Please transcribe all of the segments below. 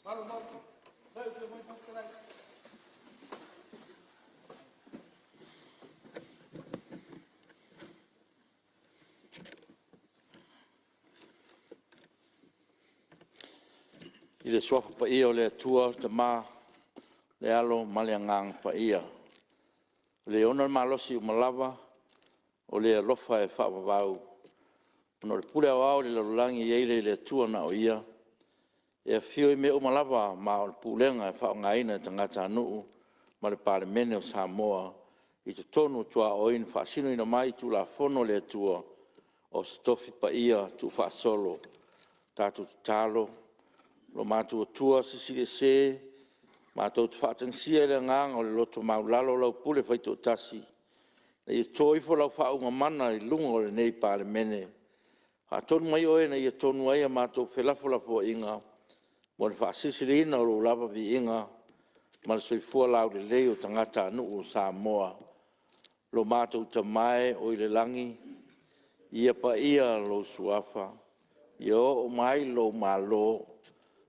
I le Suafa Paia o le Atua le Tama, le Alo ma le Agaga Paia, o Le ona le malosi uma lava, o Le alofa e faavavau, ona o le pule aoao i le lalolagi e i ai le Atua na o Ia, e afio i mea uma lava ma o le pulega e faaaogaina e tagatanuu ma le Palemene o Samoa i totonu o tuaoi na faasinoina mai i Tulafono a le Atua, o se Tofi Paia tuufaasolo. Tatou tatalo, Lo matou Atua Silisili Ese, matou te faatagisia i le agaga o le loto maualalo lau pule faitoatasi, ina ia to ifo lau faauuga mana i luga o lenei Palemene. Faatonu mai Oe ina ia tonu ai a matou felafolafoaiga mo le faasilisiliina o Lou lava viiga ma le soifua laulelei o tagatanuu o Samoa. Lo matou Tama e oi le lagi, ia paia lou Suafa, ia oo mai lou Malo,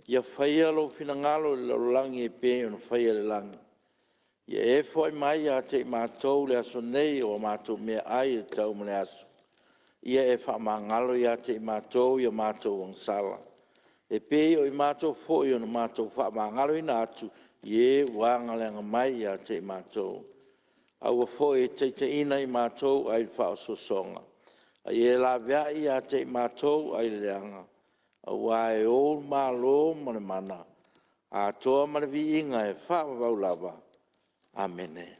ia faia lou finagalo i le lalolagi e pei ona faia i le lagi. Ia e foai mai ia te i matou i le aso nei o a matou meaai e tatau mo le aso. Ia e faamagalo ia te i matou i a matou agasala, e pei o i matou foi ona matou faamagaloina atu i e ua agaleaga mai ia te i matou. Aua foi e te taitaiina i matou ai le faaosoosoga, a ia e laveai ia te i matou ai le leaga, aua e Ou le Malo ma le mana, atoa ma le viiga e faavavau lava. Amene.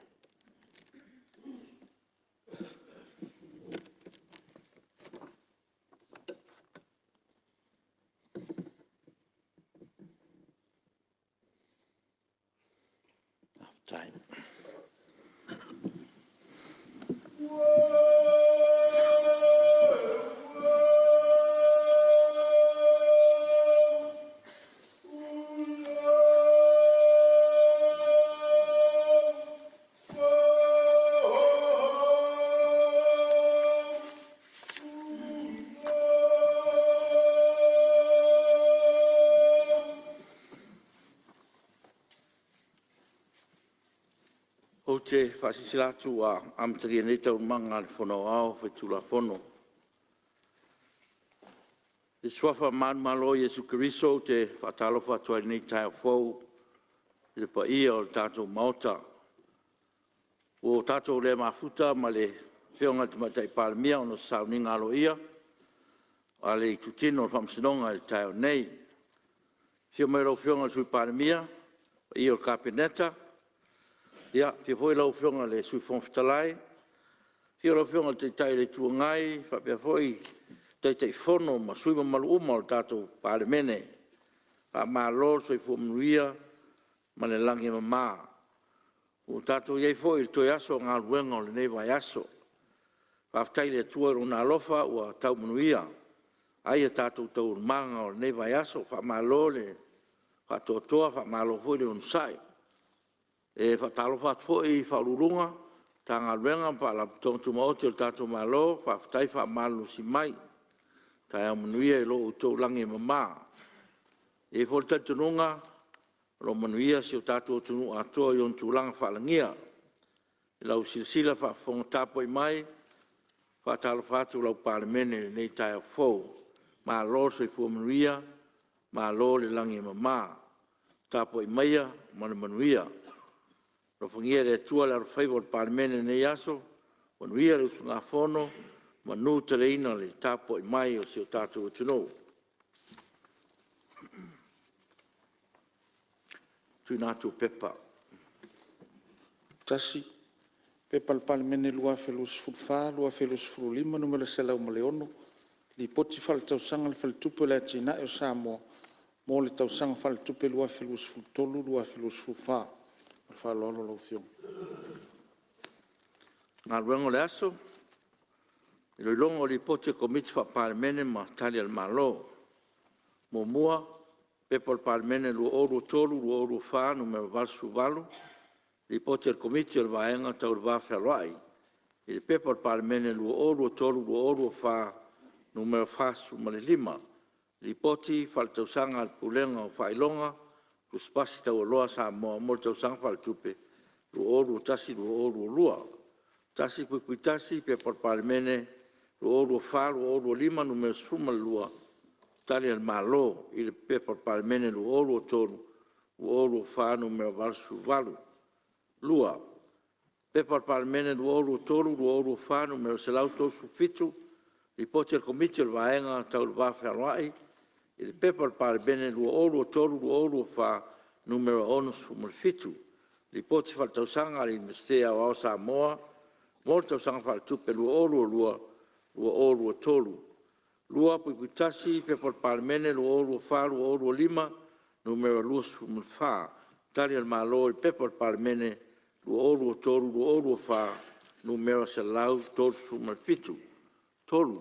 Ou te faasilasila atu ua amatalia nei Taualumaga a le Fono Aoao Faitulafono. I le Suafa manumalo o Iesu Keriso ou te faatalofa atu ai i lenei taeao fou i le paia o le tatou Maota. Ua tatou le mafuta ma le Afioga i le Tamaitai Palemia ona o se sauniga aloaia a le Itutino o le Faamasinoga i le taeao nei. I le afio mai o lau Afioga i le Sui Palemia, le paia o le Kapeneta, afio foi lau Afioga i le Sui Fofoga Fetalai, afio lau Afioga i le Taitai o le Itu Agai faapea foi Taitaifono ma sui usufono mamalu uma o le tatou Palemene. Faamalo le soifua manuia ma le lagi e mama. Ua tatou i ai foi i le toe aso o galuega o lenei vaiaso. Faafetai i le Atua i Lona alofa ua tau manuia ai a tatou taualumaga o lenei vaiaso. Faamalo le faatoatoa faamalo foi le onosai. E faatalofa atu foi i Ofisa Sili o Pulega o Matagaluega ma Faalapotopotoga Tumaoti a le tatou Malo, faafetai faamalolosi mai, taeao manuia i lo outou lagi e mama. E i ai foi le talitonuga o lo o manuia si o tatou atunuu atoa i ona tulaga faalagia. I lau silasila faafofoga tapuai mai, e faatalofa atu lau Palemene i lenei taeao fou, malo le soifua manuia malo le lagi e mama. Tapuai maia ma le manuia. Alofagia e le Atua le alofaiva o le Palemene i lenei aso, manuia le usugafono, manuteleina le tapuai mai a si o tatou atunuu. 1. P.P.2024/2025 Nu.106, Lipoti Faaletausaga a le Faletupe o Atinae o Samoa mo le Tausaga Faaletupe 2023/2024. Ma le faaaloalo lau Afioga. Galuega. O Aso. Iloiloga o Lipoti a Komiti Faa-Palemene ma Tali a le Malo. 1. P.P.2023/2024 Nu.88, Lipoti a le Komiti o le Vaega Tau le Va Fealoai i le P.P.2023/2024 Nu.45, Lipoti Faaletausaga a le Pulega o Faailoga Tusi Pasi Taualoa a Samoa mo le Tausaga Faaletupe 2021/2022. 1.1. P.P.2023/2024 Nu.12, Tali a le Malo i le P.P.2023/2024 Nu.88. 2. P.P.2023/2024 Nu.137, Lipoti a le Komiti o le Vaega Tau le Va Fealoai i le P.P.2023/2024 Nu.67, Lipoti Faaletausaga a le Iunivesite Aoao o Samoa mo le Tausaga Faaletupe 2022/2023. 2.1. P.P.2023/2024 Nu.24, Tali a le Malo i le P.P.2023/2024 Nu.137. 3.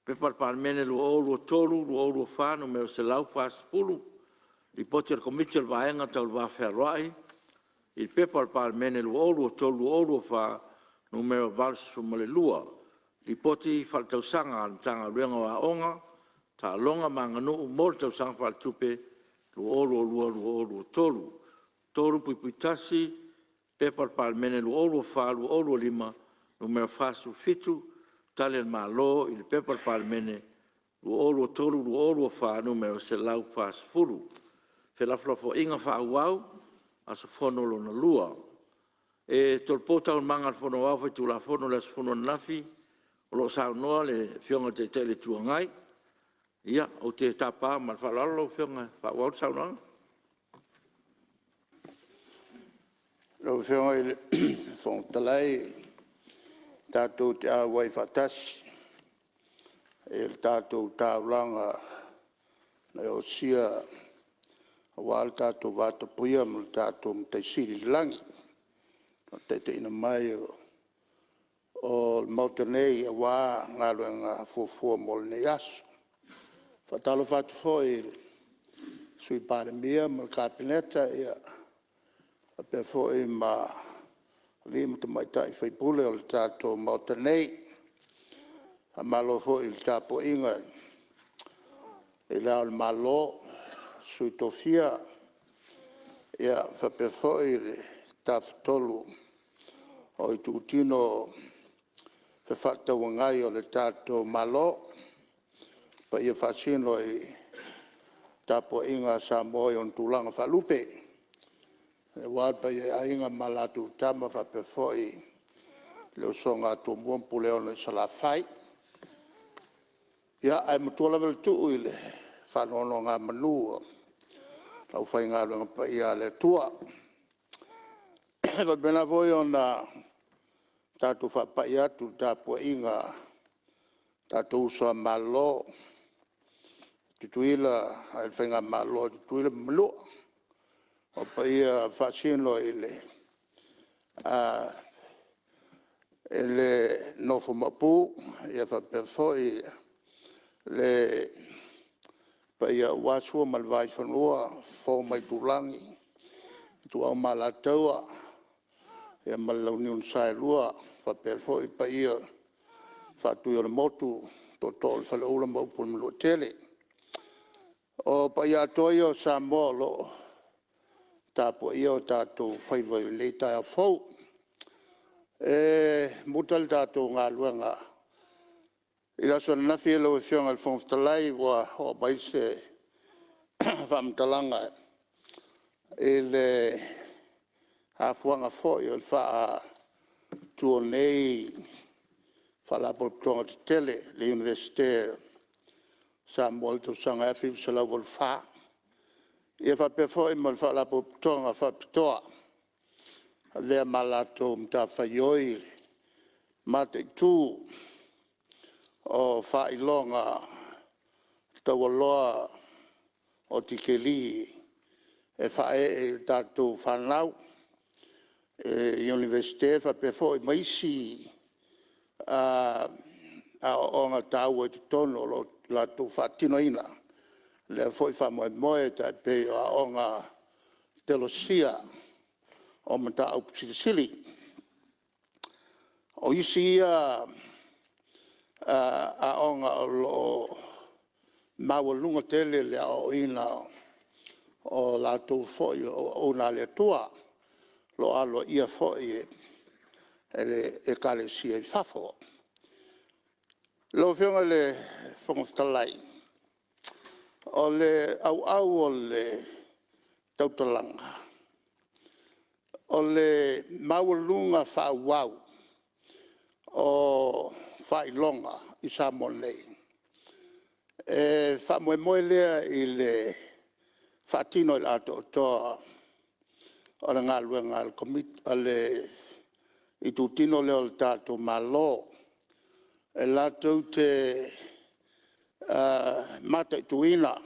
P.P.2023/2024 Nu.140, Lipoti a le Komiti o le Vaega Tau le Va Fealoai i le P.P.2023/2024 Nu.82, Lipoti Faaletausaga a le Matagaluega o Aoga, Taaloga ma Aganuu mo le Tausaga Faaletupe 2022/2023. 3.1. P.P.2024/2025 Nu.47, Tali a le Malo i le P.P.2023/2024 Nu.140. Felafolafoaiga faaauau, aso Fono lona lua. E tolopo Taualumaga a le Fono Aoao Faitulafono i le aso fono ananafi o lo o saunoa le Afioga i le Taitai o le Itu Agai. Ia, ou te tapa ma le faaaloalo lau Afioga e faaauau le saunoaga. Lau Afioga i le Fofoga Fetalai, tatou te auai faatasi i le tatou taulaga na e osia aua lo tatou vatapuia ma lo tatou Matai Sili i le lagi, i le taitaiina mai o le Maota nei aua galuega fuafua mo lenei aso. E faatalofa atu foi i le Sui Palemia ma le Kapeneta faapea foi ma alii ma tamaitai sui usufono o le tatou Maota nei. Faamalo foi i le tapuaiga i Le Ao o le Malo, Sui Tofia faapea foi le Tafatolu o Itutino Fefaatauagai o le tatou Malo. O paia faasino i le tapuaiga a Samoa i ona tulaga faalupe, aua le paia i Aiga ma latou Tama, faapea foi le usoga a Tumua ma Puleono i Salafai. Ia, ae matua lava le tuu i le faanonogamanu a le aufaigaluega paia a le Atua. E faapena foi ona tatou faapai atu i le tapuaiga a tatou uso a Malo, Tutuila, le Faigamalo a Tutuila ma Manua. O paia faasino i le nofo Maopu faapea foi le paia aua Sua ma le Vaifanua, Fofo ma Aitulagi, Ituau ma Alataua, ia ma le Launiu na Saelua, faapea foi paia Faatuiolemotu, Tootoo o le Faleula ma upu i le Manuatele. O paia atoa ia o Samoa o lo o tapuaia o tatou faiva i lenei taeao fou. E muta le tatou galuega i le aso ananafi lau Afioga i le Fofoga Fetalai, ua oo mai se faamatalaga i le afuaga foi o le faatu o nei Faalapotopotoga Tetele, le Iunivesite o Samoa i le tausaga e 1984. Ia faapea foi ma le Faalapotopotoga Faapitoa e avea ma latou matafaioi le mataitu o faailoga taualoa o tikeri e faaee i tatou fanau i Iunivesite faapea foi ma isi aoaoga taua i totonu o lo o latou faatinoina lea foi faamoemoe, e tai pei o aoga teolosia o mataupu silisili. O isi ia aoga o lo o maualuga tele le aoaoina O latou foi o auauna a le Atua o lo o aloaia foi e le Ekalesia i fafo. Lau Afioga i le Fofoga Fetalai, o le auau o le tautalaga, o le maualuga faaauau o faailoga i Samoa nei, e faamoemoe lea i le faatino i le atoatoa o le galuega a le itutino lea o le tatou Malo e latou te mataituina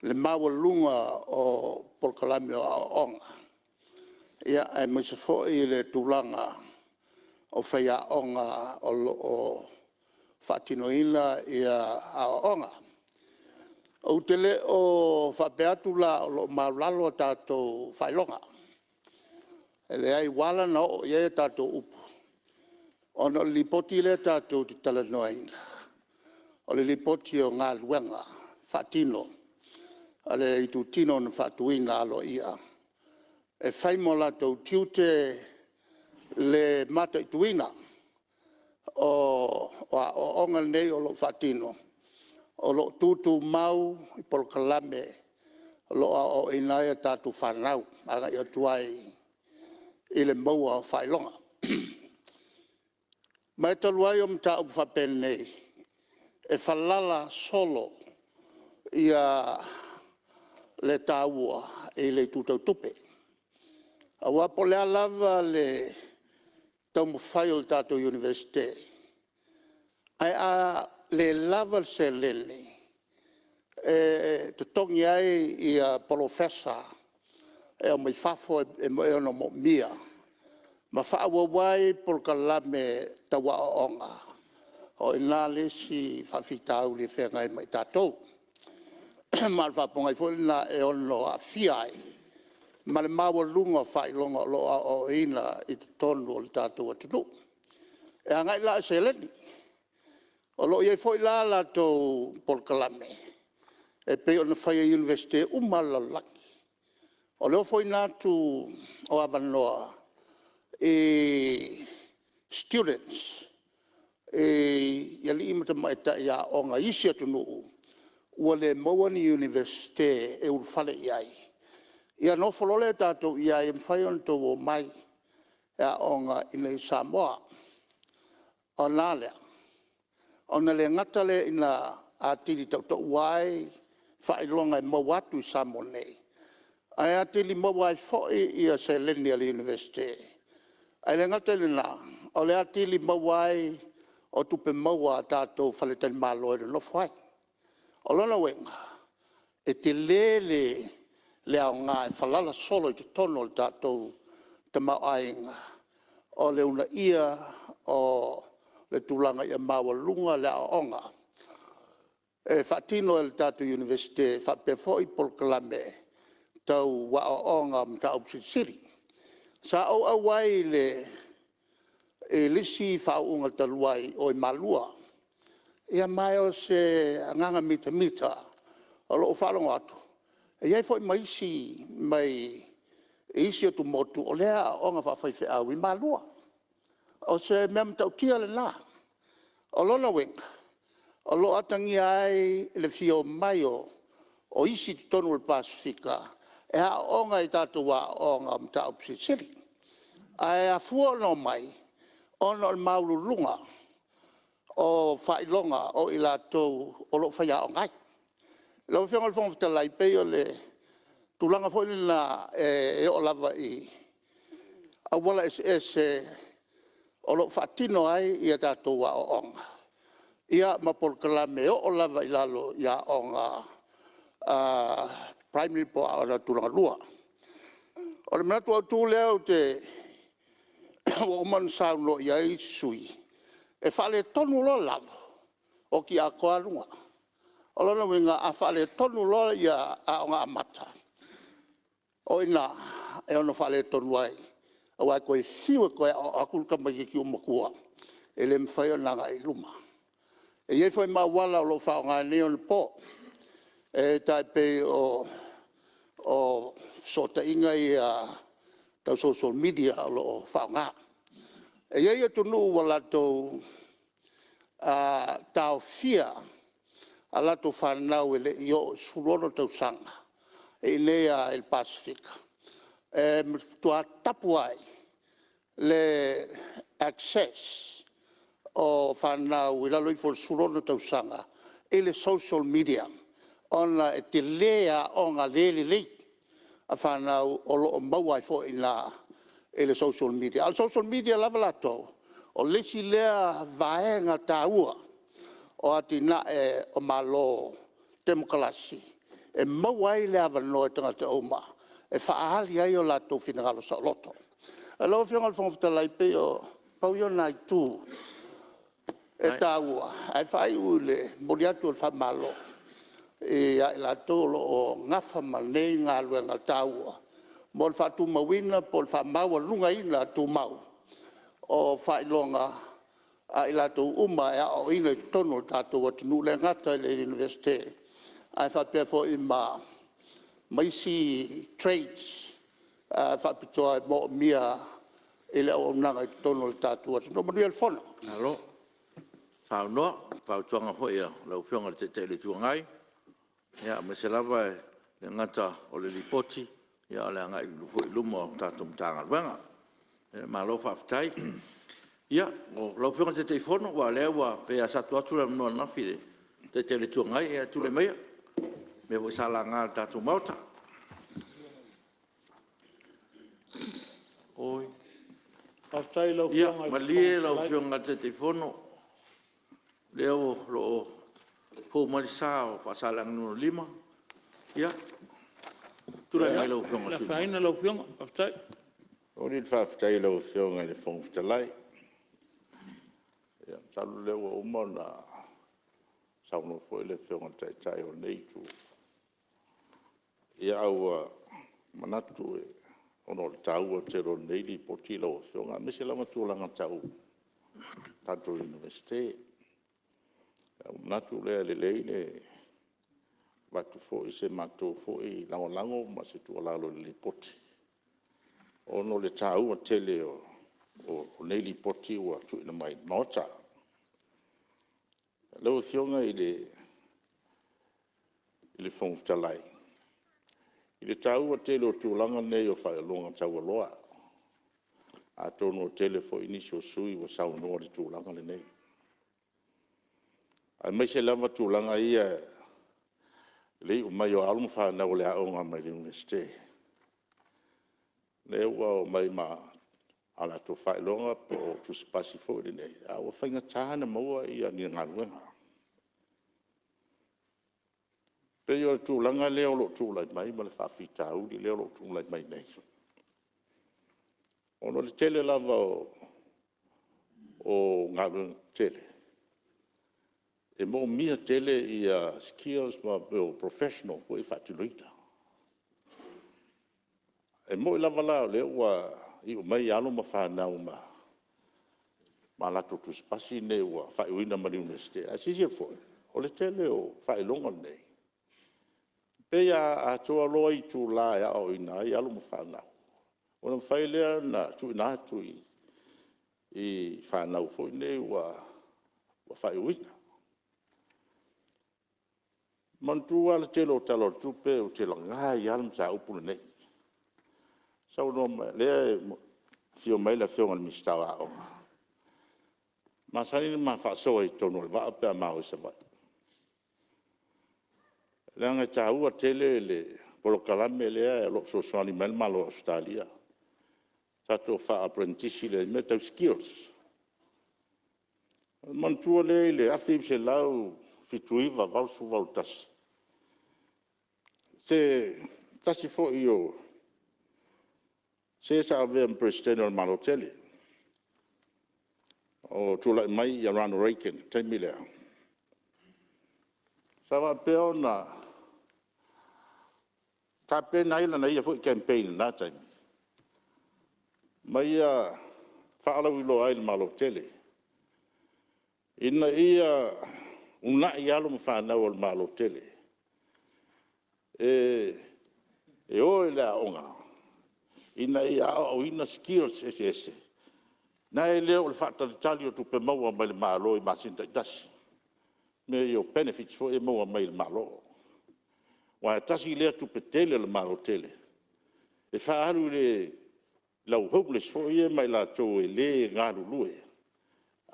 le maualuga o polokalame o aoaoga, aemaise foi le tulaga o faiaoga o lo o faatinoina aoaoga. Ou te le o faapea atu la o lo o maualalo a tatou faailoga, e leai. Ua ala ona oo i ai a tatou upu, ona o le Lipoti lea tatou te talanoaina, o le Lipoti o Galuega Faatino a le itutino na faatuina aloaia e fai ma o latou tiute le mataituina o aoaoga nei o lo o faatino, o lo o tutumau i polokalame o lo o aoaoina ai a tatou fanau agai atu ai i le maua o faailoga. Ma e talu ai o mataupu faapenei e falala solo le taua i le itu tau tupe. Aua po o le a lava le taumafai o le tatou Iunivesite, ae a le lava le seleni e totogi ai polofesa e aumai fafo e ono moomia ma faaauau ai polokalame tau aoaoga, o i ina le isi faafitauli e feagai ma i tatou. Ma o le faapogai foi lena e ono aafia ai ma le maualuga o faailoga o lo o aoaoina i totonu o le tatou atunuu. E agai la i seleni. O lo o i ai foi la a latou polokalame e pei ona fai e Iunivesite uma lava o le lalolagi. O le ofoina atu o avanoa i students i alii ma tamaitai aoga i isi atunuu ua le maua ni Iunivesite e ulufale i ai, ia ona ofo loa lea o tatou i ai, e mafai ona outou omai e aooga iinei i Samoa. Ona a lea? Ona le gata lea ina atili tautaua ai faailoga e maua atu i Samoa nei, ae atili maua ai foi seleni a le Iunivesite. Ae le gata i lena, o le atili maua ai o tupe maua a tatou faletalimalo e nonofo ai. O lona uiga, e tele le aoga e falala solo i totonu o le tatou tamaoaiga o le uunaia o le tulaga ia maualuga le aoaoga e faatino e le tatou Iunivesite faapea foi polokalame tau aoaoga o mataupu silisili. Sa ou auai i le isi faauuga talu ai i o i Malua, ma o se agaga mitamita o lou faalogo atu e i ai foi ma isi mai isi atumotu o lea e aooga faafaifeau i Malua. O se mea matautia lena. O lona uiga, o lo o atagia ai le fia omai o isi i totonu o le Pasefika e aooga i tatou aoga o mataupu silisili. Ae afua ona omai ona o le maualuluga o faailoga o i latou o lo o faiaoga ai. Lau Afioga i le Fofoga Fetalai, e pei o le tulaga foi lena e oo lava i auala eseese o lo o faatino ai a tatou aoaoga ma polokalame e oo lava i lalo i aoga primary po o aoga tulagalua. O le manatu autu lea ua uma ona saunoa i ai isi sui usufono, e faaletonu loa lalo, oti atoa lava luga. O lona uiga a faaletonu loa Aoga Amata, o i ina e ono faaletonu ai, aua e toe fiu e toe aoao atu le tamaitiiti ua matua, e le mafai ona agai i luma. E i ai foi ma auala o lo o faaaoga i nei ona po, e tai pei o fesootaiga ia tau social media o lo o faaaoga. E i ai atunuu ua latou taofia a latou fanau e le i oo i le 16 tausaga e i inei lava i le Pasefika, e matua tapu ai le access o fanau i lalo ifo o le 16 tausaga i le social media, ona e tele aoga le lelei a fanau o lo o maua ai foi i ina i le social media. A o le social media lava latou, o le isi lea vaega taua o atinae o Malo Temokarasi e maua ai le avanoa e tagata uma e faaali ai o latou finagalo saoloto. Lau Afioga i le Fofoga Fetalai, pei pau ia o nai itu e taua ae faaiu i le momoli atu o le faamalo ia i latou o lo o nafa ma nei galuega taua mo le faatumauina po o le faamaualugaina tumau o faailoga a i latou uma e aoaoina i totonu o le tatou atunuu, e le gata i le Iunivesite ae faapea foi ma isi trades faapitoa e moomia i le auaunaga i totonu o le tatou atunuu. Manuia le fono. Malo saunoa i fautuaga foi a lau Afioga i le Taitai o le Itu Agai, aemaise lava e le gata o le Lipoti a o le agai foi i luma o tatou Matagaluega. Malo faafetai. Ia, o lau Afioga i le Taitaifono aua o lea pei lava sa tuu atu le avanoa ananafi i le Taitai o le Itu Agai, ia tulai maia i mea foi sa laga e le tatou Maota. Oi, Faafetai i lau Afioga i le Fofoga malie lau Fetalai. Afioga i le Taitaifono, o lea o lo o fou mai le sa o Faasaleleaga 5. Ia, tulai mai lau Afioga i Ia, le e le sui usufono mamalu. afaina lau Afioga, faafetai. E momoli le faafetai i lau Afioga i le Fofoga Fetalai. Ia masalo o lea ua uma ona saunoa foi le Afioga i le Taitai o lenei Itu, ae ua manatu ona o le taua tele o lenei Lipoti lau Afioga, aemaise lava tulaga tau tatou Iunivesite. Ona ou manatu lea e lelei le avatu foi o se matou foi lagolago ma se tuualalo i le Lipoti, ona o le taua tele o lenei Lipoti ua tuuina mai i le Maota. Lau Afioga i le Fofoga Fetalai, i le taua tele o tulaga nei o faailoga taualoa, atonu e tele foi nisi o sui usufono ua saunoa i le tulaga lenei, aemaise lava tulaga ia i le iu mai o alo ma fanau mai le Iunivesite, lea ua omai ma o latou faailoga po o tusipasi foi nei, a ua faigata ona maua ni galuega. E pei o le tulaga lea o lo o tulai mai ma le faafitauli lea o lo o tulai mai nei, ona o le tele lava o galuega tetele, e manaomia tele skills ma mea o profession foi ia e faatinoina. E moni lava la o lea ua iu mai alo ma fanau ma latou tusipasi nei ua faaiuina mai le Iunivesite, ae silasila foi, o le tele o faailoga nei, e pei a atoa loa itula e aoaoina ai alo ma fanau, ona mafai lea ona tuuina atu i fanau foi nei ua faaiuina. Manatua lava le tele o Tala o le Tupe ou te laga ai lava le mataupu lenei. Lea e afio mai le Afioga i le Minisita o Aoga, e masani ona ma faasoa i totonu o le vaa pe a ma o i Savaii, leaga e taua tele le polokalame lea o lo o fesoasoani mai ai le Malo o Ausetalia, tatou faa-aperenitisi lea i mea tau skills. Ona manatua lea i le 1979, 1980, 1981, se tasi foi o se sa avea ma Peresetene o le Malo tele, o tulai mai Ronald Reagan i le taimi lea, sa faapea ona tapena ai lana ia foi campaign i lena taimi, ma ia faalauiloa ai i le Malo tele, ina ia uunai alo ma fanau a le Malo tele e e o i le aoga ina ia aoaoina skills eseese, nai lo le faatalitali o tupe maua mai le Malo i masina taitasi, mea ia o benefits foi ia e maua mai le Malo. Aua e tasi lea tupe tele a le Malo tele e faaalu i le au homeless foi ia ma i latou e le galulue,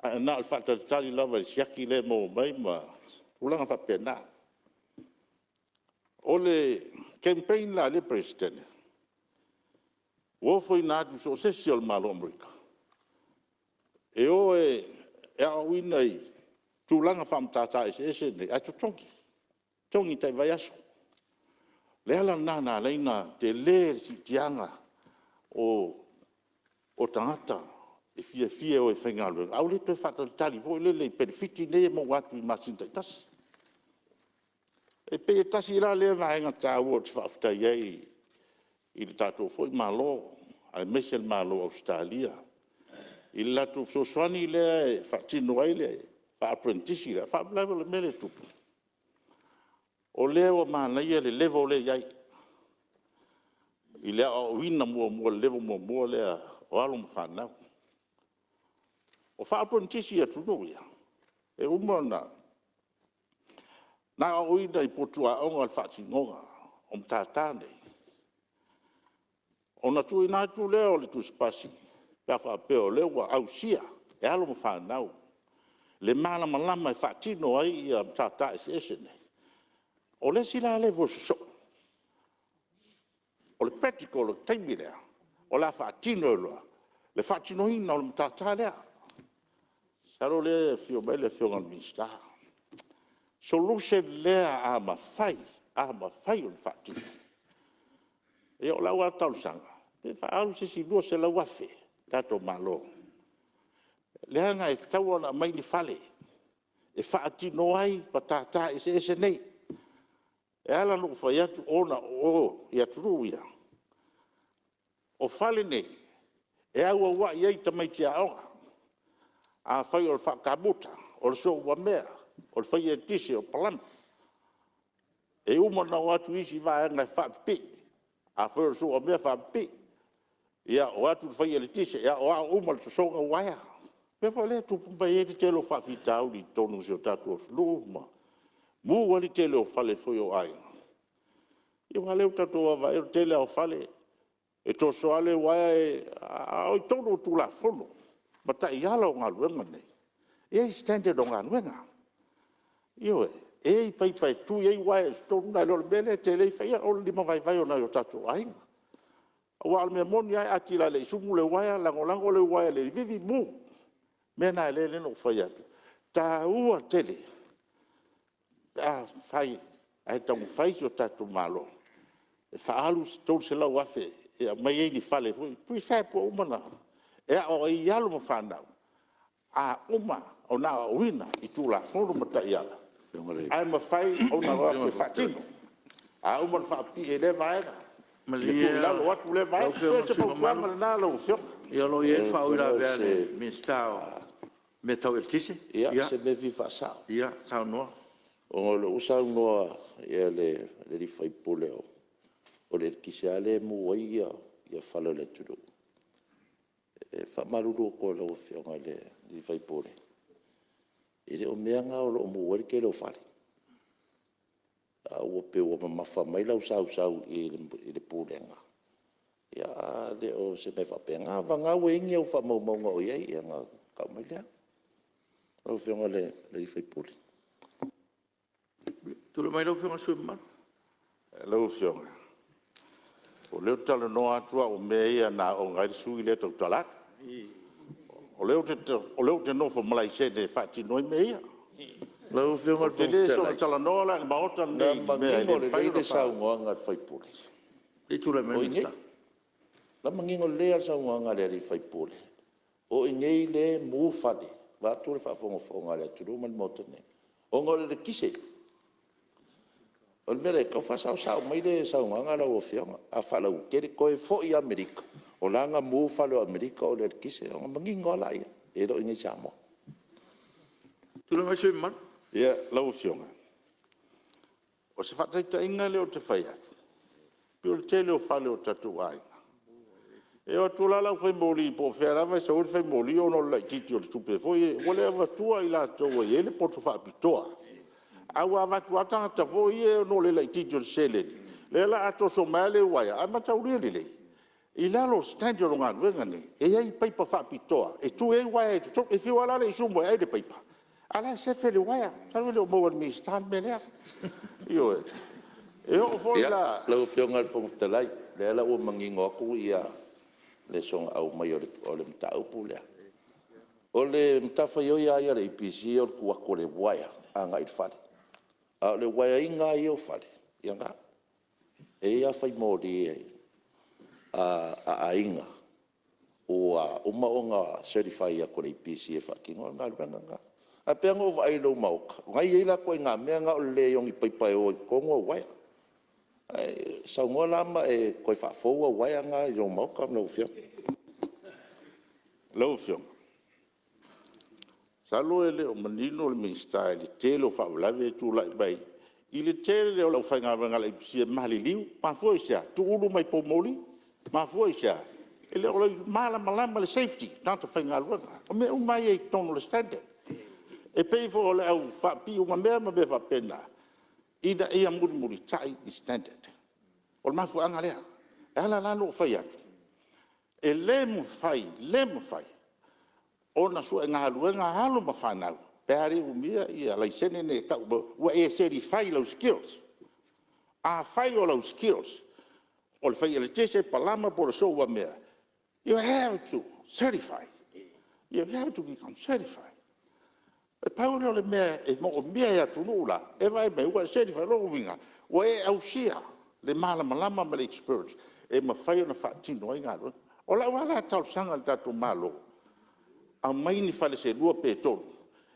ae na o le faatalitali lava i le siaki lea e maua mai ma tulaga faapena. O le campaign la a lea Peresetene, ua ofoina atu i so o se isi o le Malo o Amerika, e o e aoaoina i tulaga faamatata eseese nei, ae totogi, totogi tai vaiaso. O le ala lena na ala ai ona tele le siitiaga o tagata e fiafia e o e faigaluega, ae ua le toe faatalitali foi lele i penefiti nei e maua atu i masina taitasi. E pei e tasi la lea vaega taua ou te faafetai ai i le tatou foi Malo aemaise le Malo o Ausetalia i le latou fesoasoani lea e faatino ai le faa-aperenitisi lea. A o le faalavelave o le mea lea e tupu, o lea ua manaia le level lea e i ai i le aoaoina muamua i le level muamua lea o alo ma fanau. O faa-aperenitisi i atunuu ia, e uma ona aoaoina i potu aoga le faatinoga o matata nei, ona tuuina atu lea o le tusipasi pe a faapea o lea ua ausia e alo ma fanau le malamalama e faatino ai matata eseese nei. O le isi la level sosoo, o le practical o le taimi lea, o le a faatino ai loa le faatinoina o le matata lea. Masalo o lea e afio mai le Afioga i le Minisita. Solution lea a mafai, a mafai ona faatino. Ia o lau lava talosaga, pe faaalu se isi $200,000 a le tatou Malo, leaga e tatau ona aumai ni fale e faatino ai matata eseese nei. E ala ona ou fai atu ona o o i atunuu ia, o fale nei, e auauai ai tamaiti aoga. Afai o le faa-kamuta, o le soumamea, o le fai eletise o le palama. E uma ona o atu isi vaega e faapipii, afai o le soumamea, faapipii, ia o atu le fai eletise e aoao uma i le sosoga o uaea. O le mea foi lea e tupu mai ai le tele o faafitauli i totonu o si o tatou atunuu ma mu ai le tele o fale foi o aiga. Ia aua o lea ua tatou vaavaai o le tele lava o fale, e toso lava le uaea, a o totonu o Tulafono ma taiala o galuega nei, e i ai standard o galuega. Ioe, e i ai paipa e tui ai uaea i totonu, nai lo le mea lea e te le i faia, o le limavaivai o nai o tatou aiga. Aua o le mea moni lava e atili ai sumu le uaea, lagolago le uaea i le vili, mu. O le mea lena e ala ai ona ou fai atu, e taua tele pe afai ae taumafai si o tatou Malo e faaalu se $300,000 e aumai ai ni fale foi, prefab ua uma ona… e aooga ai alo ma fanau, a uma ona aoaoina i Tulafono ma taiala, ae mafai ona o atu e faatino. A uma ona faapipii e lea vaega, ia tuu i lalo o atu lea vaega. Malie lau E pei o se Afioga i le sui usufono fautuaga mamalu, lena lau Afioga. ia o lo o i ai le faauilavea a le Minisita o Mea Tau Eletise. Ia, o se mea e fia faasao. Ia saunoa. Ona o lea ua saunoa le sui usufono o le eletise lava lea e mu ai fale o le atunuu. E faamalulu atu i lau Afioga i le sui usufono, e le o mea na o lo o mu ai le tele o fale. Ae ua pei ua mamafa mai lau sausau i le Pulega, ae le o se mea faapena. Vagana ua i ai ni au faamaumauga o i ai ona tau mai lea. Lau Afioga i le sui usufono. Tulai mai lau Afioga i le sui usufono mamalu. Lau Afioga, o lea ou te talanoa atu au i mea ia na aooga ai le sui usufono lea e tautala atu. O lea ou te nofo ma laisene e faatino ai mea ia. Lau Afioga i Ou le te le Fofoga soona Fetalai, talanoa la i le Maota na lenei i mea e manino le mafai lelei ona le faa… saunoaga a le sui usufono Se i tulai mai o le i inei. Minisita. O la e manino lelei lava le saunoaga a le sui usufono, o i inei lea e mu fale, vaeatu le faafogafoga a le atunuu ma le Maota nei, ona o le eletise. O le mea lea, tau faasaosao mai le saunoaga lau Afioga. A faalauaitele, toe foi lava i Amerika, o la e na mu fale o Amerika ona o le eletise, ona manino lava lea, e le o i inei i Samoa. Tulai mai le sui usufono mamalu. Ia, lau Afioga, o se faataitaiga lea ou te fai atu, pei o le tele o fale o tatou aiga, e o atu la le aufaimoli po o fea lava e sau ai le faimoli ona o le laitiiti o le tupe foi ia, ua le avatua i latou ua i ai le poto faapitoa, ae ua avatu lava tagata foi ia ona o le laitiiti o le seleni, lea o le a toso mai lava le uaea. Ae mataulia lelei, i lalo o standard o galuega nei, e i ai paipa faapitoa e tui ai uaea i totonu. E fiu lava la le isumu e ai le paipa, a o la e sefe le uaea. Masalo e le o maua e le Minisita le mea lea. Ioe. E oo foi la… Lau Afioga i le Fofoga Fetalai, o lea la ua manino atu le soona aumai o le mataupu lea. O le matafaioi lava ia a le EPC o le tuu atu o le uaea agai le fale, a o le uaeaina lava ia o fale, ia o lena. E i ai lava faimoli a aiga ua uma ona certify atu e le EPC e faatinoina le galuega lena. Ae pei lava ona ou vaai i lou maota, o lena e i ai la ituaiga mea na o le leai o ni paipa e o ai i totonu au uaea. Ae saunoa la ma e toe faafou au uaea na i lou maota lau Afioga. Lau Afioga, masalo e le o manino le Minisita i le tele o faalavelave ia e tulai mai i le tele o le aufaigaluega a le EPC e maliliu. Mafua i se a? Tuulu mai poumoli. Mafua i se a? E le o malamalama i le safety tagata faigaluega. O mea uma lava ia e i totonu o le standard. E pei foi o le au faapipii umamea ma mea faapena, ina ia mulimulitai i standard. O le mafuaaga lea. E ala la ona ou fai atu, e le mafai, le mafai ona sue galuega alo ma fanau pe a le umia laisene nei e tau ua e certify i lau skills. Afai o lau skills o le fai eletise, palama po o le software, you have to certify, you have to become certified. E pau lea o le mea e manaomia e atunuu la, e vaai mai ua e certify. O lona uiga, ua e ausia le malamalama ma le experience e mafai ona faatino ai galuega. O lau lava la talosaga i le tatou Malo, aumai ni fale se lua pe tolu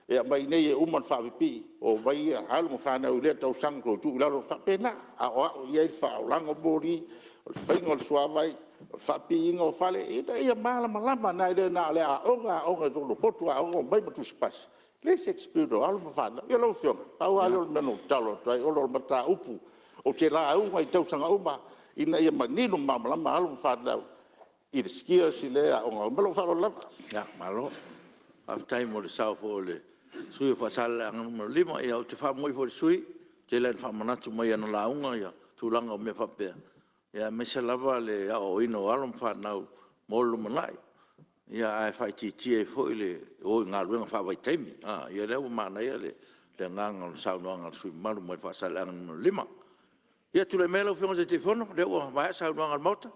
e aumai i inei e uma ona faapipii, omai alo ma fanau i lea tausaga toe tuu i lalo, e faapena, e aoao i ai le faaolaina o moli, o le faiga o le suavai, o le faapipiina o fale, ina ia malamalama, nai lo na o le aoga, aoga i totonu o potu aoga, omai ma tusipasi, leai se experience o alo ma fanau. Ia lau Afioga, pau lava lea o le mea na ou tatalo atu ai, ona o le mataupu ou te lauga i tausaga uma ina ia manino ma malamalama alo ma fanau i le skills lea e aooga ai. Ma lou faaaloalo lava. Malo faafetai mo le sao foi o le sui usufono mo Faasaleleaga 5. Ia ou te faamaoi foi i le sui usufono, e tele lava ina faamanatu mai i ana lauga tulaga o mea faapea, aemaise lava le aoaoina o alo ma fanau mo le lumanai, ae faaitiitia ai foi le o i galuega faavaitaimi. Ia o lea ua manaia le agaga o le saunoaga a le sui usufono mamalu mai Faasaleleaga 5. Ia tulai maia lau Afioga i le Taitaifono o lea ua maea saunoaga a le Maota.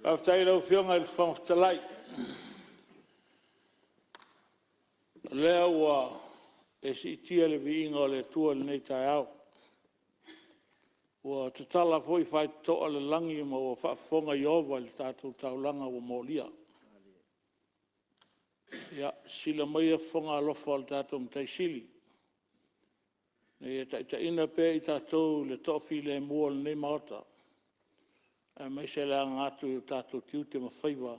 Faafetai i lau Afioga i le Fofoga Fetalai, o lea ua e siitia le viiga o le Atua i lenei taeao, ua tatala foi faitotoa o le lagi ma ua faafofoga Ieova i le tatou taulaga ua molia. Ia, sisila maia fofoga alofa o le tatou Matai Sili ina ia taitaiina pea i tatou i le toafilemu o lenei Maota, aemaise le aga atu i o tatou tiute ma faiva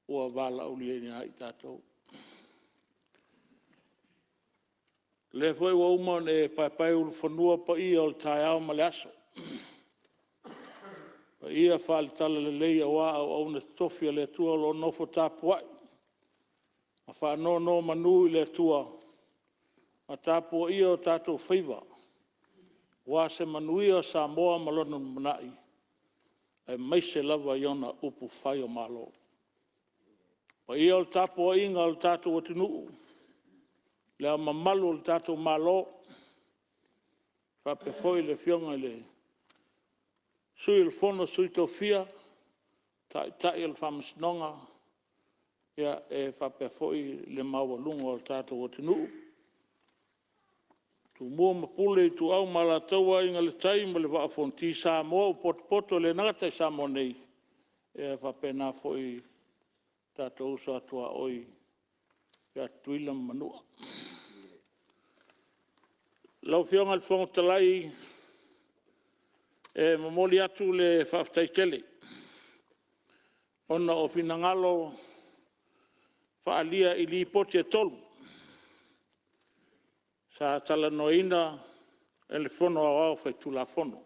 ua valaaulia ai i tatou. O lea foi ua uma ona e paepaeulufanua paia o le taeao ma le aso, paia faale-Talalelei aua auauna totofi a le Atua o lo o nofo tapuai ma faanonomanu i le Atua ma tapuaia o tatou faiva aua se manuia o Samoa ma lona lumanai, aemaise lava i ona upufai o Malo. O paia o le tapuaiga a lo tatou atunuu, Le Ao Mamalu o le tatou Malo faapea foi le Afioga i le Sui o le Fono a Sui Tofia, Taitai o le Faamasinoga, e faapea foi le maualuga o le tatou atunuu, Tumua ma Pule, Ituau ma Alataua, Aiga i le Tai ma le Vaa o Fonoti, Samoa ua potopoto e le gata i Samoa nei, ae faapena foi i tatou uso a tuaoi ia Tutuila ma Manua. Lau Afioga i le Fofoga Fetalai, e momoli atu le faafetai tele ona o finagalo faaalia i Lipoti e 3 sa talanoaina e le Fono Aoao Faitulafono.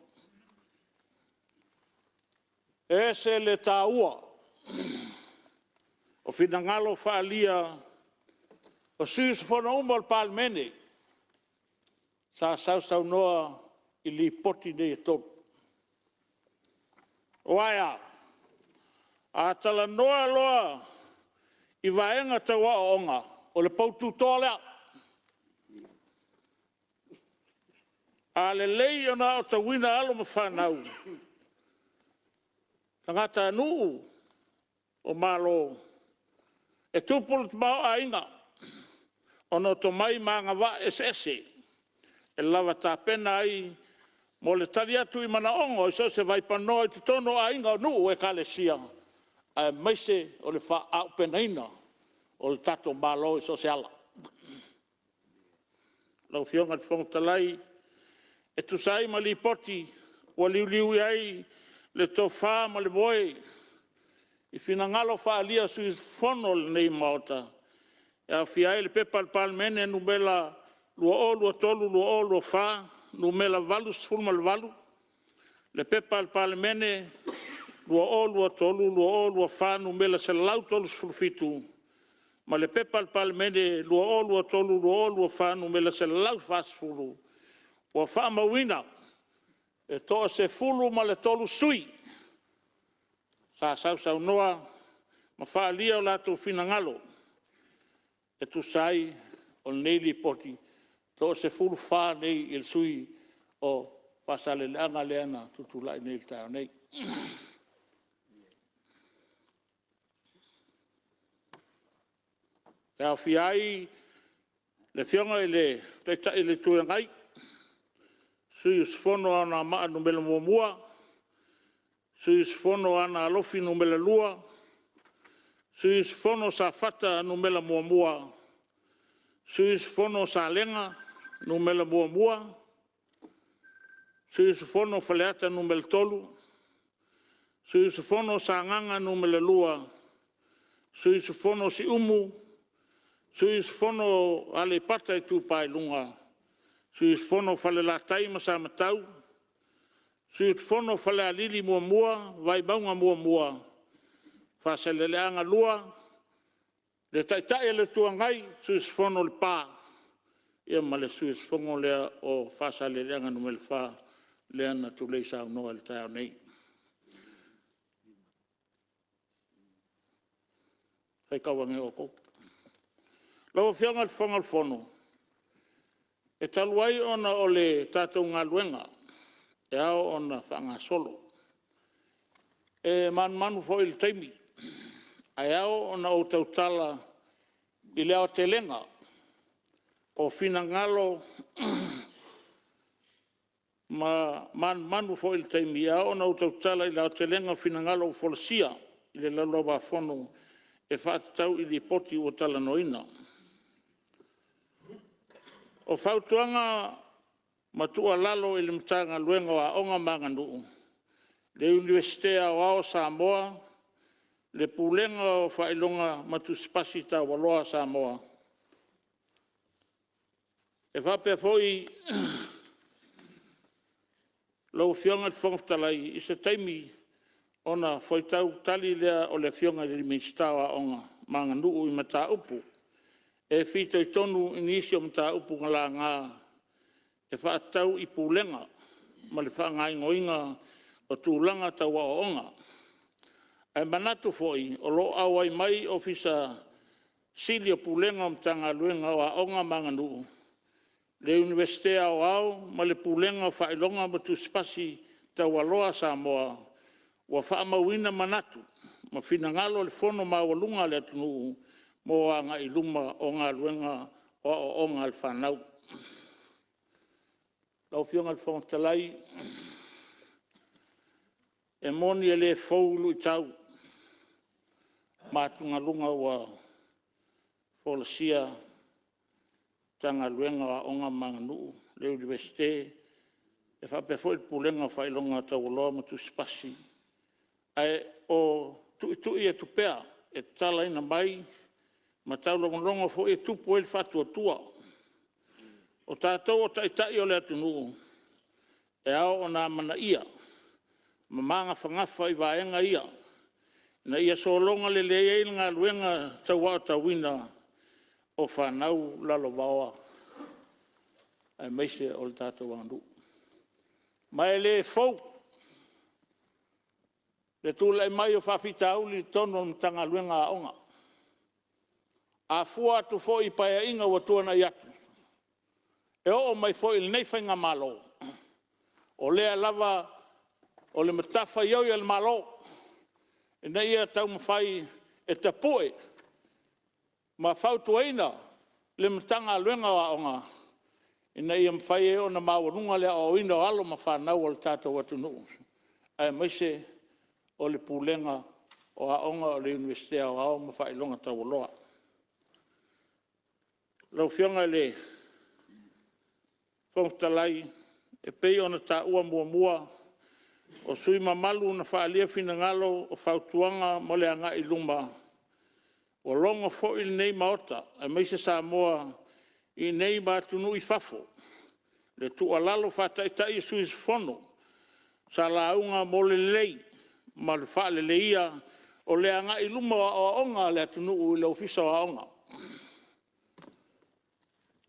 E ese le taua o finagalo faaalia o sui usufono uma o le Palemene sa sausaunoa i Lipoti nei e 3. Aua e a? A talanoa loa i vaega tau aoaoga, o le poututoa lea. A lelei ona aotauina alo ma fanau, tagatanuu o Malo, e tupu le tamaoaiga ona o tomai ma agavaa eseese e lava tapena ai mo le tali atu i manaoga i so o se vaipanoa i totonu o aiga, o nuu, ekalesia, aemaise o le faaauupegaina o le tatou Malo i so o se ala. Lau Afioga i le Fofoga Fetalai, e tusa ai ma Lipoti ua liuliu i ai le tofa ma le moe i finagalo faaalia a sui usufono o lenei Maota, e aofia ai le P.P.2023/2024 Nu.88, P.P.2023/2024 Nu.137 ma le P.P.2023/2024 Nu.140, ua faamauina e toa-13 sui usufono sa sausaunoa ma faaalia o latou finagalo e tusa ai o lenei Lipoti, e toa-14 nei i le sui usufono o Faasaleleaga lea na tutulai nei i le taeao nei. E aofia ai le Afioga i le Taitai o le Itu Agai, sui usufono o Anoamaa 1, sui usufono mo Aana Alofi Nu.2, sui usufono o Safata 1, sui usufono o Salega 1, sui usufono o Faleata 3, sui usufono o Sagaga 2, sui usufono o Siumu, sui usufono o Aleipata Itupa i Luga, sui usufono o Falelatai ma Samatau, sui usufono o Falealili 1, Vaimauga 1, Faasaleleaga 2, le Taitai o le Itu Agai, sui usufono o Lepa ma le sui usufono lea o Faasaleleaga 4 lea na tulei saunoa i le taeao nei. Faitau ane outou. Lau Afioga i le Fofoga o le Fono, e talu ai ona o le tatou galuega e ao ona faagasolo, e manumanu foi i le taimi, ae ao ona ou tautala i le aotelega o finagalo ma manumanu foi i le taimi, e ao ona ou tautala i le aotelega o finagalo ua folasia i le Laulau-a-Fono e faatatau i Lipoti ua talanoaina. O fautuaga ma tuualalo i le Matagaluega o Aoga ma Aganuu, le Iunivesite Aoao o Samoa, le Pulega o Faailoga ma Tusi Pasi Taualoa a Samoa. E faapea foi lau Afioga i le Fofoga Fetalai, i se taimi ona fuaitau tali lea o le Afioga i le Minisita o Aoga ma Aganuu i mataupu e fitoitonu i nisi o mataupu na laga e faatatau i Pulega ma le faagaoioiga o tulaga tau aoaoga. Ae manatu foi o lo o auai mai Ofisa Sili o Pulega o Matagaluega o Aoga ma Aganuu, le Iunivesite Aoao ma le Pulega o Faailoga ma Tusi Pasi Taualoa a Samoa, ua faamauina manatu ma finagalo o le fono maualuga a le atunuu mo agai i luma o galuega o aoaoga a le fanau. Lau Afioga i le Fofoga Fetalai, e moni e le fou luitau ma atugaluga ua folasia e le Matagaluega o Aoga ma Aganuu, le Iunivesite faapea foi le Pulega o Faailoga Taualoa ma Tusi Pasi. Ae o tuitui atu pea e tatalaina mai ma taulogologo foi e tupu ai le faatuatua. O tatou o Taitai o le atunuu, e ao ona amanaia ma magafagafa i vaega ia ina ia sologa lelei ai le galuega tau aotauina o fanau lalovaoa aemaise o le tatou aganuu. Ma e le fou le tulai mai o faafitauli i totonu o le Matagaluega o Aoga. A fua atu foi i Paeaiga ua tuanai atu, e oo mai foi i lenei faigamalo, o lea lava o le matafaioi a le Malo ina ia taumafai e tapue ma fautuaina le Matagaluega o Aoga ina ia mafai ai ona maualuga le aoaoina o alo ma fanau a le tatou atunuu, aemaise o le Pulega o Aoga o le Iunivesite Aoao ma Faailoga Taualoa. Lau Afioga i le Fofoga Fetalai, e pei ona taua muamua, o sui usufono mamalu na faaalia finagalo o fautuaga mo le agai i luma, ua logo foi lenei Maota aemaise Samoa i inei ma atunuu i fafo i le tuualalo faa-Taitai a sui usufono sa lauga mo le lelei ma le faaleleia o le agai i luma o aoaoga a le atunuu i le Ofisa o Aoga.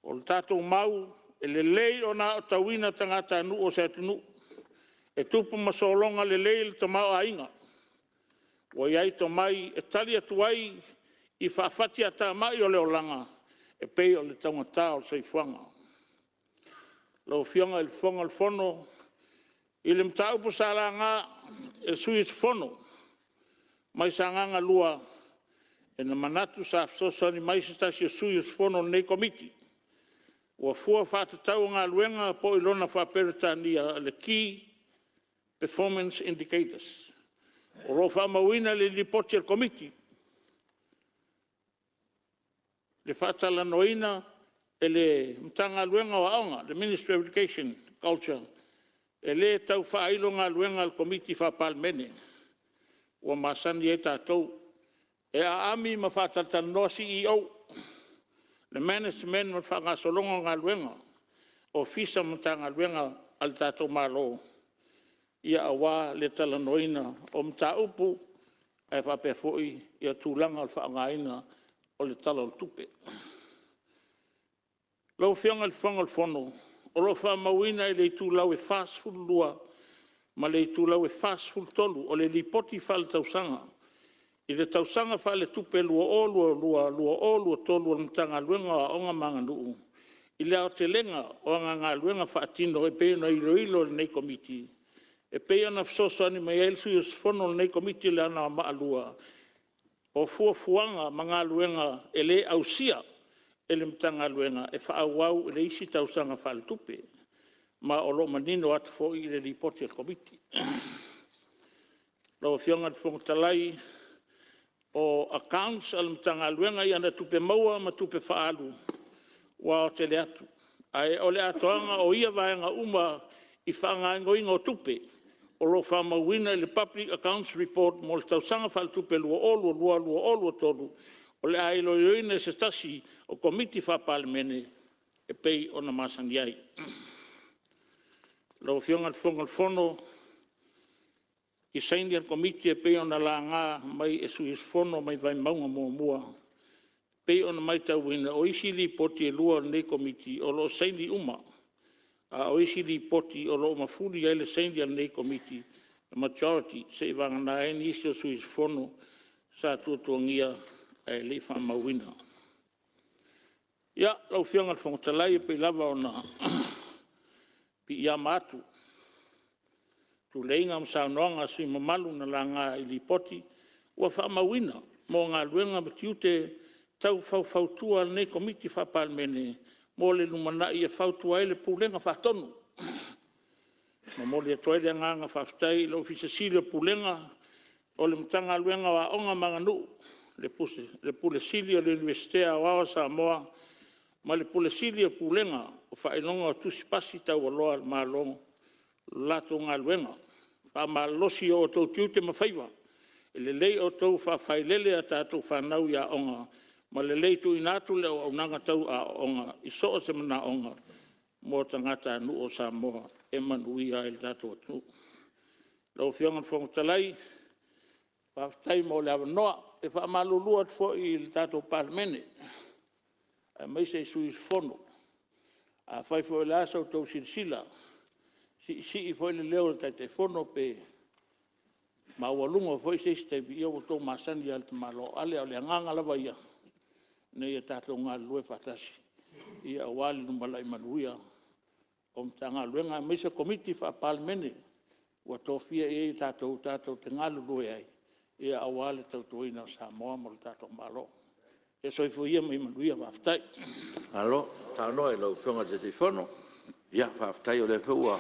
O le tatou mau, e lelei ona aotauina tagatanuu o se atunuu e tupu ma sologa lelei le tamaoaiga, ua i ai tomai e tali atu ai i faafatiatamai o le olaga e pei o le taugata o le soifuaga. Lau Afioga i le Fofoga o le Fono, i le mataupu sa laga e le sui usufono mai Sagaga 2, e manatu sa fesoasoani mai se tasi o sui usufono o lenei Komiti, ua fua faatatau o galuega po o lona faa-Peretania o le Key Performance Indicators. O lo o faamauina i le Lipoti a le Komiti le faatalanoaina e le Matagaluega o Aoga, le Ministry of Education, Culture, e le tau faailo galuega a le Komiti Faa-Palemene ua masani ai tatou. E aami ma faatalatalanoa CEOs, le Management ma le faagasologa o galuega, Ofisa ma Matagaluega a le tatou Malo aua le talanoaina o mataupu ae faapea foi tulaga o le faaaogaina o le Tala o le Tupe. Lau Afioga i le Fofoga o le Fono, o lo o faamauina i le itulau e 42 ma le itulau e 43 o le Lipoti Faaletausaga i le Tausaga Faaletupe 2022/2023 a le Matagaluega o Aoga ma Aganuu i le aotelega o ana galuega faatino e pei ona iloilo e lenei Komiti, e pei ona fesoasoani mai ai le sui usufono o lenei Komiti o Anoamaa 2, o fuafuaga ma galuega e le ausia e le Matagaluega e faaauau i le isi tausaga faaletupe, ma o lo o manino atu foi i le Lipoti a le Komiti. Lau Afioga i le Fofoga Fetalai, o accounts a le Matagaluega i ana tupe maua ma tupe faaalu ua aotele atu, ae o le atoaga o ia vaega uma i faagaoioiga o tupe o lo o faamauina i le Public Accounts Report mo le tausaga faaletupe 2022/2023 o le a iloiloina e se tasi o Komiti Faa-Palemene e pei ona masani ai. Lau Afioga i le Fofoga o le Fono, i saini a le Komiti e pei ona laga mai e sui usufono mai Vaimauga 1, e pei ona matauina o isi Lipoti e lua a lenei Komiti o lo o saini uma, a o isi Lipoti o lo o mafuli i ai le saini a lenei Komiti, majority, seiavagana ai nisi o sui usufono sa tuatuagia ae le i faamauina. Ia, lau Afioga i le Fofoga Fetalai, e pei lava ona piiama atu i tuleiga ma saunoaga a sui usufono mamalu na laga i Lipoti ua faamauina mo galuega ma tiute tau faufautua a lenei Komiti Faa-Palemene mo le lumanai e fautua ai le Pulega Faatonu. E momoli atu ai le agaga faafetai i le Ofisa Sili o Pulega o le Matagaluega o Aoga ma Aganuu, le Pule Sili o le Iunivesite Aoao o Samoa ma le Pule Sili o Pulega o Faailoga o Tusi Pasi Taualoa a le Malo i le latou galuega faamalolosi i o outou tiute ma faiva. E lelei outou faafailele a tatou fanau i aoga. ma lelei tuuina atu le auaunaga tau aoaoga i so o se manaoga mo tagatanuu o Samoa e manuia ai le tatou atunuu. Lau Afioga i le Fofoga Fetalai, faafetai mo le avanoa. E faamalulu atu foi i le tatou Palemene aemaise sui usufono, afai foi o le a sa outou silasila siisii foi le leo o le Taitaifono pe maualuga foi se isi taimi, ia ua outou masani lava i le tamaloa Ale. A o le agaga lava ia, ina ia tatou galulue faatasi aua le lumanai manuia o Matagaluega aemaise Komiti Faa-Palemene ua tofia i ai tatou tatou te galulue ai aua le tautuaina o Samoa ma lo tatou Malo. Ia soifua ia ma ia manuia. Faafetai. Malo saunoa i lau Afioga i le Taitaifono. Faafetai o lea foi ua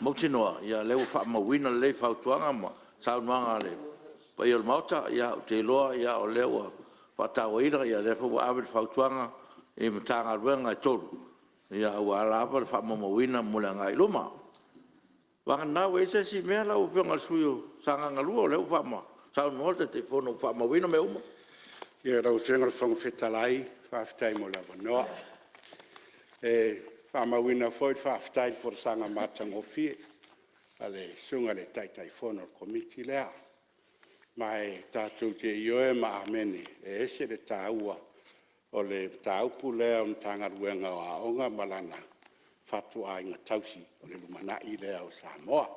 mautinoa o lea ua faamauina lelei fautuaga ma saunoaga a le paia o le Maota. Ou te iloa o lea ua faatauaina, o lea foi ua ave le fautuaga i Matagaluega e 3 aua lava le faamaumauina mo le agai i luma. Vagana ua i ai se isi mea lau Afioga i le sui usufono mo Sagaga 2, o lea ua saunoa le Taitaifono ua faamauina mea uma. Ia lau Afioga i le Fofoga Fetalai faafetai mo le avanoa. E faamauina foi le faafetai i le folasaga matagofie a le Susuga i le Taitaifono o le Komiti lea. Ma e tatou te ioe ma amene e ese le taua o le mataupu lea o le Matagaluega o Aoga ma lana fatuaiga tausi o le lumanai lea o Samoa.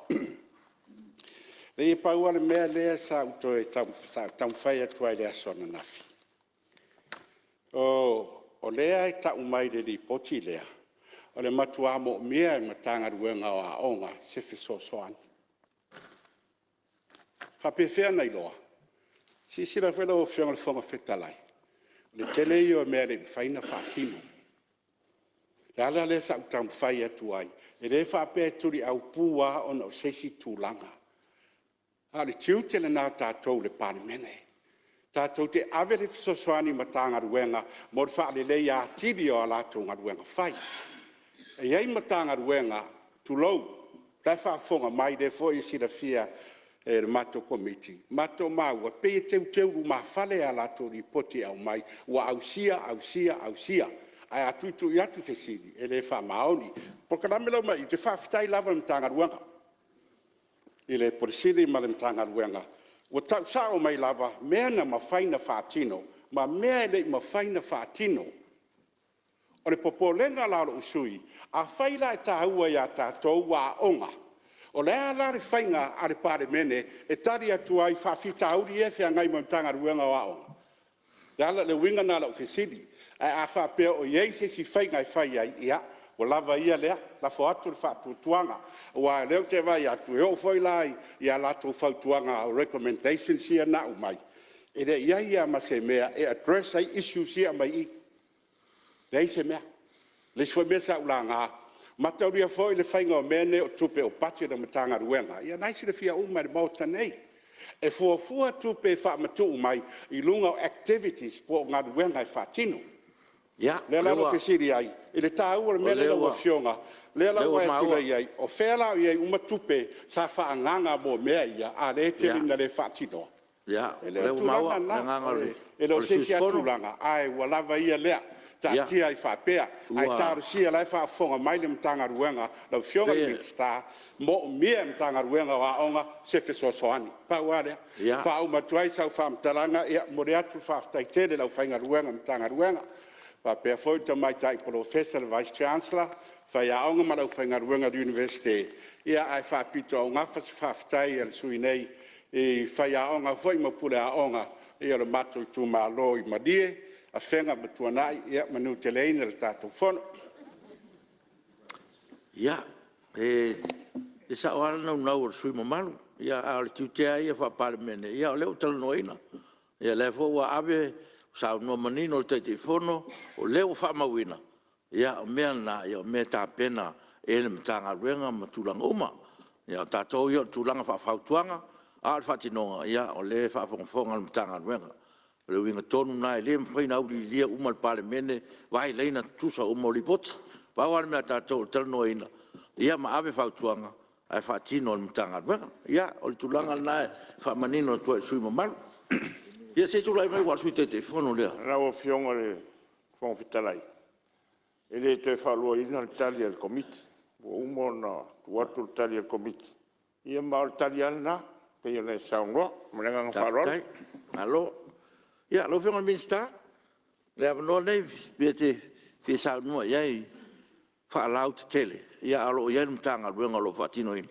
Leai e pau lava le mea lea sa ou toe taumafai atu ai i le aso ananafi, o lea e tau mai i le lipoti lea, o le matua moomia e le Matagaluega o Aoga se fesoasoani. E faapefea ona iloa? Silasila foi lau Afioga i le Fofoga Fetalai, o le tele ia o mea e le i mafai ona faatino. O le ala lea sa ou taumafai atu ai, e le faapea e tuliaupu lava ona o se isi tulaga, a o le tiute lena o tatou le Palemene, tatou te ave le fesoasoani i Matagaluega mo le faaleleia atili o a latou galuega fai. E i ai Matagaluega, tulou, o la e faafofoga mai o lea foi e silafia e le matou Komiti, matou maua e pei e teuteu lumafale a latou lipoti e aumai ua ausia, ausia, ausia. Ae a tuitui atu fesili e le faamaoni. O le polokalame la e omai i i, ou te faafetai lava i le Matagaluega i le Ofisa Sili ma le Matagaluega ua tau sao mai lava mea na mafai ona faatino ma mea e le i mafai ona faatino. O le popolega la o lou sui usufono, afai la e taua ia tatou aoga, o le a la le faiga a le Palemene e tali atu ai i faafitauli ia e feagai ma le Matagaluega o Aoga? O le uiga lena o lau fesili. Ae a faapea o i ai se isi faiga e fai ai, ia ua lava ia lea, lafo atu le faatuatuaga. Aua o lea ou te vaai atu e oo foi la i a latou fautuaga recommendations ia na aumai, e le i i ai lava ma se mea e address ai issues ia e aumai i i. Leai se mea. O le isi foi mea sa ou laga, mataulia foi le faiga o mea nei o tupe o budget a Matagaluega, ia o lena e silafia uma e le Maota nei. E fuafua tupe e faamatuu mai i luga o activities po o galuega e faatino. O lea la ua ou fesili ai i le taua o le mea lea lau Afioga, lea la ua e tulai ai, o fea la o i ai uma tupe sa faaagaaga mo mea ia a o lea e tele ina le faatinoa? E le o le tulaga lena, e le o se isi lava tulaga, ae ua lava ia lea, taatia ai faapea. Ae talosia o la e faafofoga mai le Matagaluega, lau Afioga i le Minisita, e moomia e le Matagaluega o Aoga se fesoasoani. Pau lava lea. E faauma atu ai sau faamatalaga, e momoli atu le faafetai tele i le aufaigaluega a le Matagaluega faapea foi le Tamaitai Polofesa le Vice Chancellor, faiaoga ma le aufaigaluega a le Iunivesite, ae faapitoaugafa se faafetai a le sui usufono nei i faiaoga foi ma pule aoga o le matou itumalo i Malie, Afega ma Tuanai. Ia manuteleina le tatou Fono. Ia, e sao lava le naunau o le sui usufono mamalu, a o le tiute lava ia faa-Palemene, o lea ua talanoaina. O lea foi ua ave, saunoa manino le Taitaifono, o lea ua faamauina. Ia o mea na o mea e tapena e le Matagaluega ma tulaga uma. O tatou ia o tulaga faafautuaga, a o le faatinoga, o lea e faafogafoga le Matagaluega. O le uiga tonu lena, e le mafai ona auiliilia uma e le Palemene vae laina tutusa uma o Lipoti. Pau lava le mea a tatou o le talanoaina ma ave fautuaga ae faatino e le Matagaluega. Ia, o le tulaga lena e faamanino atu ai i le sui usufono mamalu. Ia se i tulai mai aua o le Sui Taitaifono lea. Lau Afioga i le Fofoga Fetalai, e le toe faaluaina le tali a le Komiti, ua uma ona tuu atu le tali a le Komiti, ia ma o le tali lava lena e pei ona e saunoa. Ma le agaga faaaloalo. Faafetai, malo. Ia lau Afioga i le Minisita, o le avanoa lenei i le mea e te fia saunoa i ai faalauaitele, ae o lo o i ai le Matagaluega o lo o faatinoina.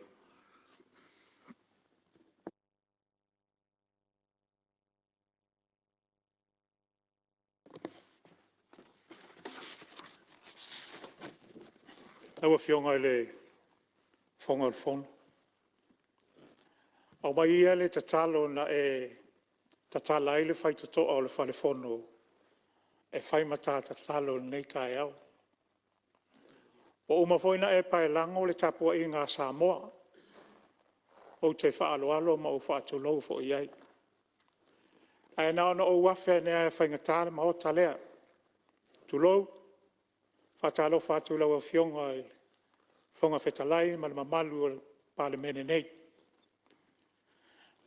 Lau Afioga i le Fofoga o le Fono, aumai ia le tatalo na e tatala ai le faitotoa o le falefono e fai ma ta tatalo i lenei taeao. Ua uma foi ona e paelago le tapuaiga a Samoa, ou te faaaloalo ma ou faatulou foi i ai. Ae na ona ou afe ane lava e faigata le Maota lea, tulou. E faatalofa atu i lau Afioga i le Fofoga Fetalai ma le mamalu o le Palemene nei.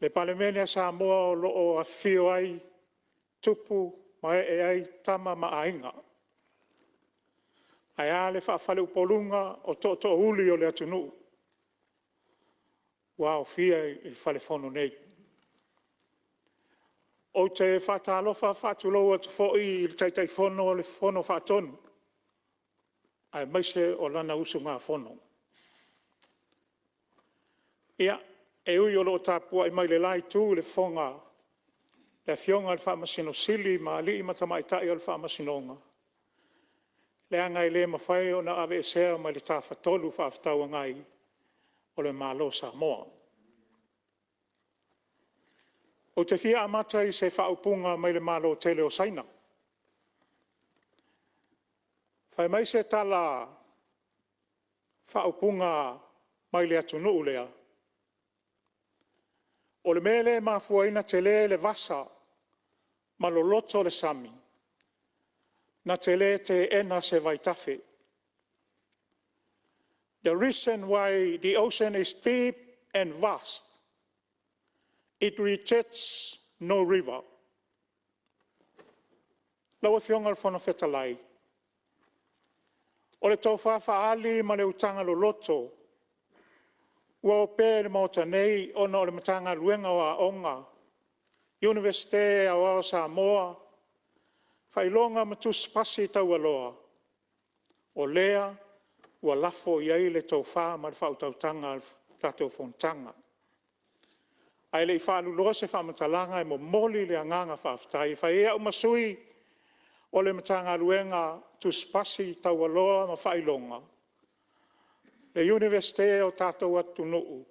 Le Palemene a Samoa o lo o afifio ai tupu ma ee ai Tama ma Aiga, ae a le faafaleupoluga o tootoouli o le atunuu ua aofia i le falefono nei. Ou te faatalofa faatulou atu foi i le Taitaifono o le Fono Faatonu aemaise o lana usugafono. E ui o lo o tapuai mai le la itu i le Afioga i le Faamasino Sili ma alii ma tamaitai o le Faamasinoga, leaga e le mafai ona aveesea mai le Tafatolu Fefaatauagai o le Malo o Samoa. Ou te fia amata i se faaupuga mai le Malo tele o Saina. Fai mai se tala faaupuga mai le atunuu lea, “O le mea lea e mafua ai ona tele le vasa ma loloto le sami, na te le teena se vaitafe.” The reason why the ocean is deep and vast, it rejects no river. Lau Afioga i le Fofoga Fetalai, o le tofa faaali ma le utaga loloto ua opea i le Maota nei ona o le Matagaluega o Aoga, Iunivesite Aoao o Samoa, Faailoga ma Tusi Pasi Taualoa, o lea ua lafo i ai le tofa ma le faautautaga a le tatou fonotaga. Ae le i faaluloa se faamatalaga e momoli le agaga faafetai e fai ai au ma sui o le Matagaluega o Tusi Pasi Taualoa ma Faailoga, le Iunivesite o le tatou atunuu,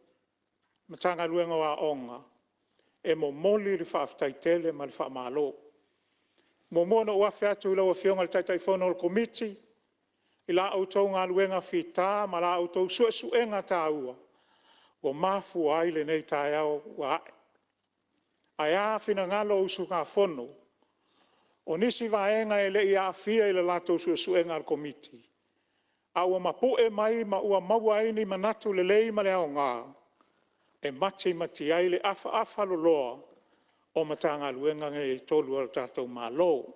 Matagaluega o Aoga, e momoli le faafetai tele ma le faamalo. E muamua ona ou afe atu i lau Afioga i le Taitaifono o le Komiti i la outou galuega fita ma la outou suesuega taua ua mafua ai lenei taeao ua ae. Ae a finagalo o usugafono, o nisi vaega e le i aafia i le latou suesuega a le Komiti, a ua mapu'e mai ma ua maua ai ni manatu lelei ma le aoga e matimati ai le afaafaloloa o Matagaluega nei e 3 a le tatou Malo.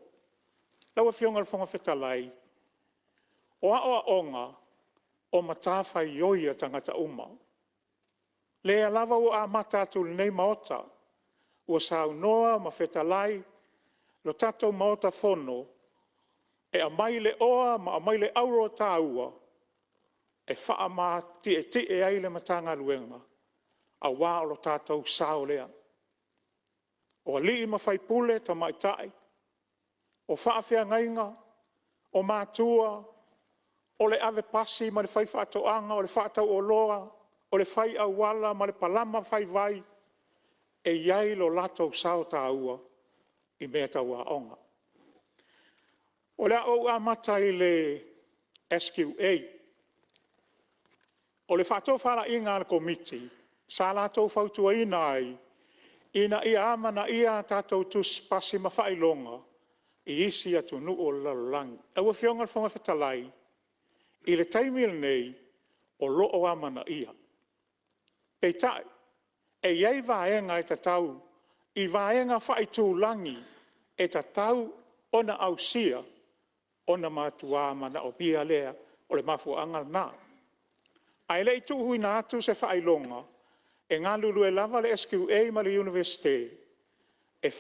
Lau Afioga i le Fofoga Fetalai, o aoaoga o matafaioi a tagata uma. O lea lava ua amata atu i lenei Maota, ua saunoa ma fetalai le tatou Maota Fono e aumai le oa ma aumai le auro taua e faamatietie ai le Matagaluega, aua o le tatou sao lea. O alii ma faipule tamaitai, o faafeagaiga, o matua, o le ave pasi ma le faifaatoaga, o le faatauoloa, o le fai auala ma le palama fai vai, e i ai lo latou sao taua i mea tau aoga. O le a ou amata i le SQA. O le faatofalaiga a le Komiti, sa latou fautuaina ai, ina ia amanaia a tatou Tusipasi ma Faailoga i isi atunuu o le lalolagi. Lau Afioga i le Fofoga Fetalai, i le taimi lenei, o lo o amanaia. Peitai, e i ai vaega e tatau i vaega faaitulagi e tatau ona ausia ona matua manaomia lea. O le mafuaaga lena. Ae le i tuuina atu se faailoga, e galulue lava le SQA ma le Iunivesite e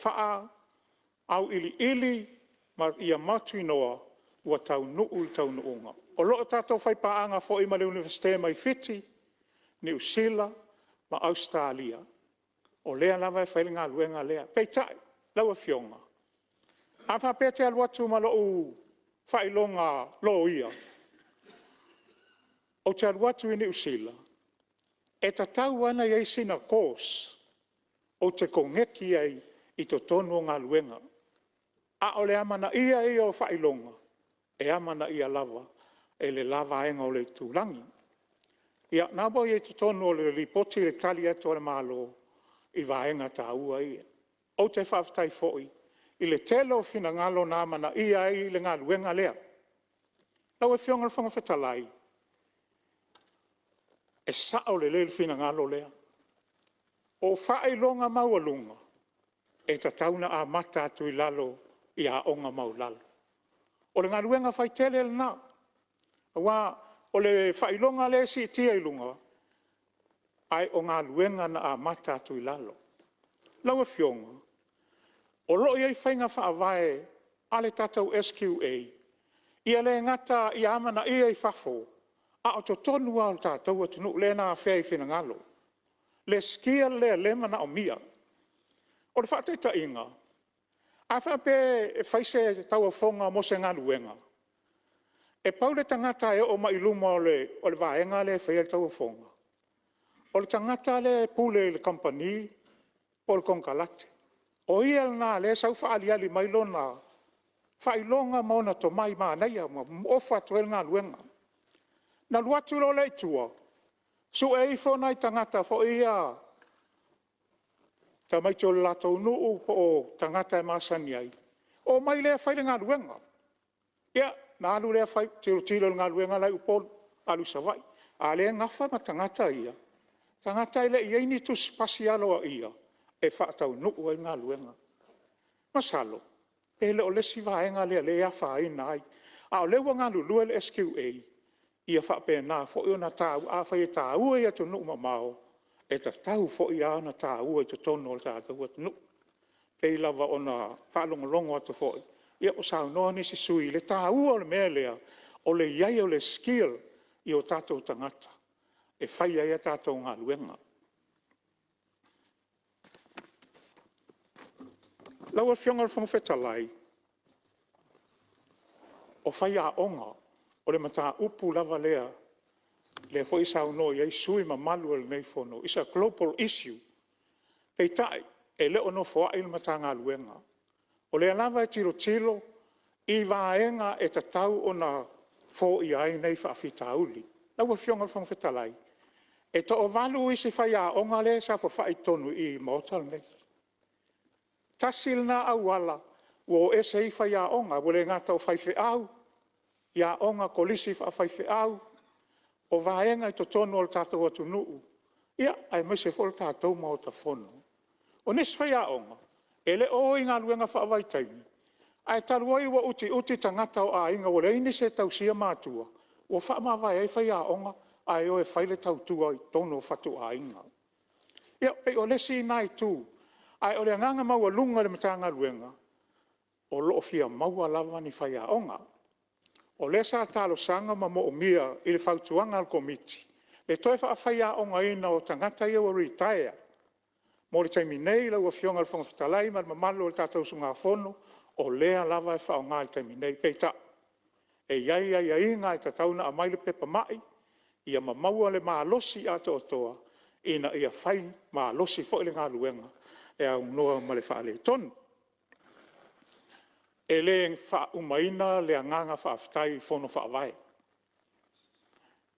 auiliili ma ia mautinoa ua taunuu le taunuuga. O lo o tatou faipaaga foi ma le Iunivesite mai Fiti, Niu Sila ma Ausetalia, o lea lava e fai le galuega lea. Peitai lau afioga, a faapea e te alu atu ma lou faailoga loia, ou te alu atu i Niu Sila, e tatau lava ona i ai sina course ou te koneti ai i totonu o galuega. A o le amanaia ia o faailoga, e amanaia lava e le la vaega o le itulagi. Ia o lena ua i ai i totonu o le Lipoti le tali atu a le Malo i vaega taua ia. Ou te faafetai foi i le tele o finagalo na amanaia ai le galuega lea. Lau Afioga i le Fofoga Fetalai, e sao lelei le finagalo lea. O faailoga maualuga, e tatau ona amata atu i lalo i aoga maualalo. O le galuega faitele lena, aua o le faailoga lea e siitia i luga, ae o galuega na amata atu i lalo. Lau Afioga, o lo o i ai faiga faavae a le tatou SQA, ia le gata ia amanaia i fafo, a o totonu lava o le tatou atunuu lea na afea i finagalo le skill lea o lea e manaomia. O le faataitaiga, a faapea e fai se tauofoga mo se galuega, e pau le tagata e oo mai i luma o le vaega lea e faia le tauofoga, o le tagata lea e pule i le kamupani po o le konekarate. O ia lena o lea e sau faaaliali mai lona faailoga ma ona tomai manaia ma ofa atu ai le galuega. Ona alu atu loa lea i tua, sue ifo nai tagata foi ia tamaiti o le latou nuu po o tagata e masani ai, omai lea fai le galuega. Ia, ona alu lea fai, tilotilo i le galuega la e i Upolu, alu i Savaii, a o lea e nafa ma tagata ia, tagata e le i i ai ni tusipasi aloaia e faataunuu ai le galuega. Masalo pe le o le isi vaega lea o lea e afaina ai, a o lea ua galulue le SQA ia faapena foi ona taua. Afai e taua i atunuu mamao, e tatau foi lava ona taua i totonu o le tatou atunuu. E pei lava ona faalogologo atu foi o saunoa nisi sui usufono i le taua o le mea lea, o le i ai o le skill i o tatou tagata e fai ai a tatou galuega. Lau Afioga i le Fofoga Fetalai, o faiaoga, o le mataupu lava lea o lea foi e saunoa i ai sui usufono mamalu o lenei Fono, it's a global issue. Peitai, e le o nofoai le Matagaluega, o lea lava e tilotilo i vaega e tatau ona foia ai nei faafitauli. Lau Afioga i le Fofoga Fetalai, e toavalu isi faiaoga lea e saofafai i totonu i i i le Maota lenei. Tasi lena auala ua o ese ai faiaoga, ua le gata o faifeau, i aoga kolisi faafaifeau, o vaega i totonu o le tatou atunuu, aemaise foi o le tatou Maota Fono. O nisi faiaoga, e le o o i galuega faavaitaimi, ae talu ai ua utiuti tagata o aiga ua leai nisi e tausia matua, ua faamavae ai faiaoga ae o e fai le tautua i totonu o fatuaiga. Ia pei o le isi lena itu, ae o le agaga maualuga i le Matagaluega, o lo o fia maua lava ni faiaoga. O lea sa talosaga ma moomia i le fautuaga a le Komiti le toe faafaiaogaina o tagata ia ua retire. Mo le taimi nei lau Afioga i le Fofoga Fetalai ma le mamalu o le tatou usugafono, o lea lava e faaaoga i le taimi nei. Peitai, e i ai aiaiga e tatau ona aumai le pepa mai ma maua le malosi atoatoa ina ia fai malosi foi le galuega e aunoa ma le faaletonu. E le faaumaina le agaga faafetai i Fono Faavae.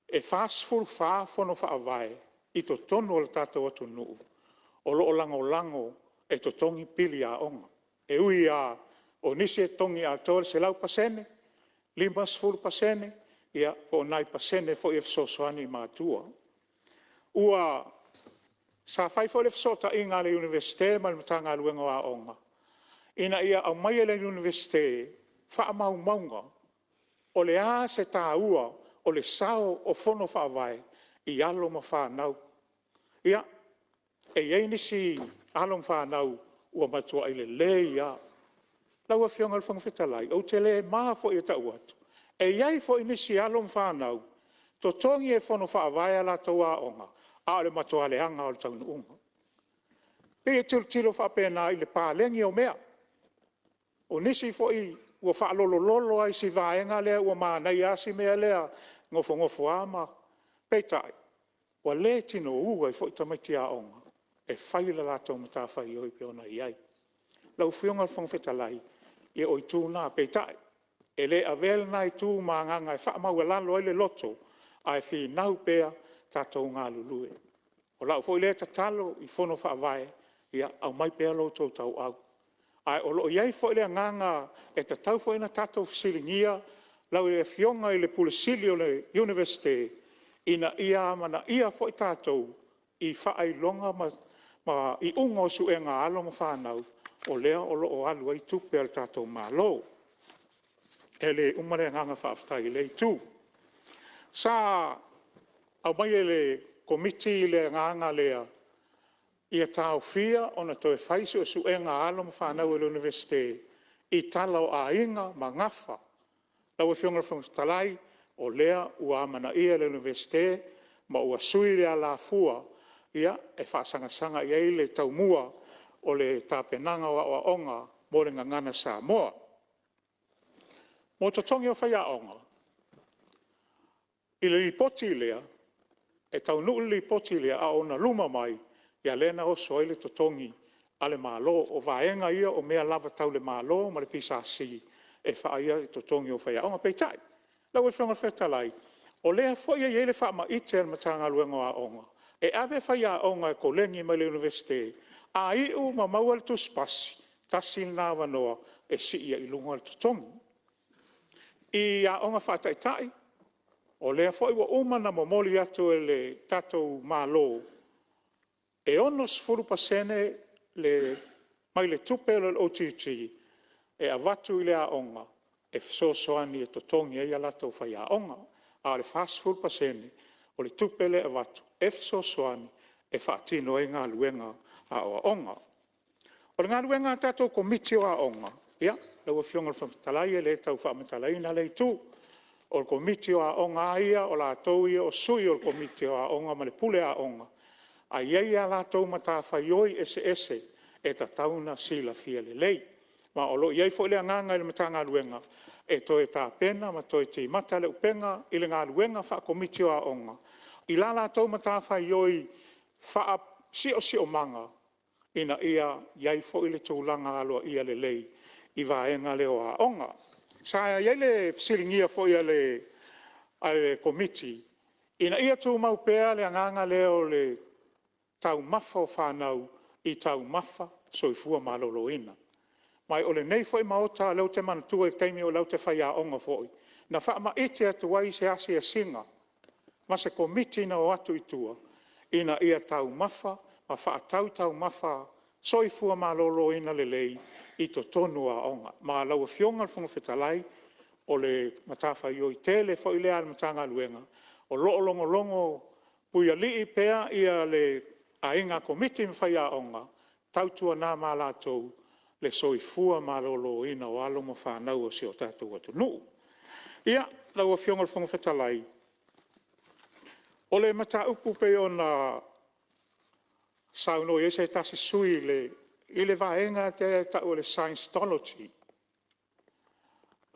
E 44 Fono Faavae i totonu o le tatou atunuu o lo o lagolago e totogi pili aoga. E ui lava o nisi e totogi atoa le 100%, 50% ia po o nai pasene foi e fesoasoani i matua. Ua Sa fai foi le fesootaiga a le Iunivesite ma le Matagaluega o Aoga, ina ia aumai e le Iunivesite faamaumauga, o le a se taua o le sao o Fono Faavae i alo ma fanau. Ia e i ai nisi alo ma fanau ua matuai lelei lava. Lau afioga i le Fofoga Fetalai, ou te le ma foi e tau atu, e i ai foi nisi alo ma fanau, totogi e Fono Faavae ia latou aoga, ae o le matua leaga lava o le taunuuga. E pei e tilotilo faapena i le paleni o mea. O nisi foi ua faalolololo lava i si vaega lea ua manaia lava si mea lea nofonofo lava ma... peitai ua le tinou ai foi tamaiti aoga, e fai le latou matafaioi e pei ona i ai. Lau afioga i le Fofoga Fetalai, ia o itu na, peitai e le avea lena itu ma agaga e faamaualalo ai le loto, ae finau pea tatou galulue. O lau foi lea tatalo i Fono Faavae, ia aumai pea lo outou tauau. Ae o lo o i ai foi le agaga e tatau foi ona tatou fesiligia lau afioga i le Ofisa Sili o le Iunivesite, ina ia amanaia foi tatou i faailoga ma iuga o suega a alo ma fanau, o lea o lo o alu ai tupe a lo tatou Malo. E le uma le agaga faafetai i lea itu. Sa aumai e le Komiti le agaga lea, ia taofia ona toe fai suesuega a alo ma fanau a le Iunivesite i tala o aiga ma gafa. Lau afioga i le Fofoga Fetalai, o lea ua amanaia e le Iunivesite ma ua sui le alafua e faasagasaga i ai le taumua o le tapenaga o aoaoga mo le Gagana Samoa. Mo totogi o faiaoga, i le lipoti lea, e taunuu le lipoti lea a o ona luma mai, ia lea na oso ai le totogi a le Malo. O vaega ia o mea lava tau le Malo ma le PSC e fai ai totogi o faiaoga. Peitai, lau afioga i le Fofoga Fetalai, o lea foi e i ai le faamaite a le Matagaluega o Aoga, e ave faiaoga e koleni mai i le Iunivesite, a iu ma maua le tusipasi, tasi lena avanoa e sii ai i luga le totogi. I aoga faataitai, o lea foi ua uma ona momoli atu e le tatou Malo, e 60% mai i le tupe lea o le OGG e avatu i le aoga, e fesoasoani e totogi ai a latou faiaoga. Ae o le 40% o le tupe lea e avatu, e fesoasoani e faatino ai galuega aoaoga. O le galuega a le tatou Komiti o Aoga, ia lau afioga i le Fofoga Fetalai e le tau faamatalaina lea itu. O le Komiti o Aoga lava ia o latou ia o sui o le Komiti o Aoga ma le Pule Aoga, ae e i ai a latou matafaioi eseese e tatau ona silafia lelei. Ma o lo o i ai foi le agaga i le Matagaluega, e toe tapena ma toe timata le upega i le galuega faa-Komiti o Aoga, i la latou matafaioi faasiosiomga, ina ia i ai foi le tulaga aloaia lelei i vaega lea o aoga. Sa i ai le fesiligia foi e le Komiti ina ia tumau pea le agaga lea o le taumafa o fanau i taumafa soifua maloloina. Ma o lenei foi Maota o lea ou te manatua i le taimi o ou faiaoga foi, na faamaite atu ai se asiasiga ma se Komiti na o atu i tua, ina ia taumafa ma faatau taumafa soifua maloloina lelei i totonu o aoga. Ma lau afioga i le Fofoga Fetalai, o le matafaioi tele foi lea a le Matagaluega, o lo o logologo puialii pea ia le aiga Komiti ma faiaoga, tautuana ma latou le soifua maloloina o alo ma fanau a si o tatou atunuu. Ia lau afioga i le Fofoga Fetalai, o le mataupu e pei ona saunoa i ai se tasi sui usufono i le vaega lea e tau o le Scientology.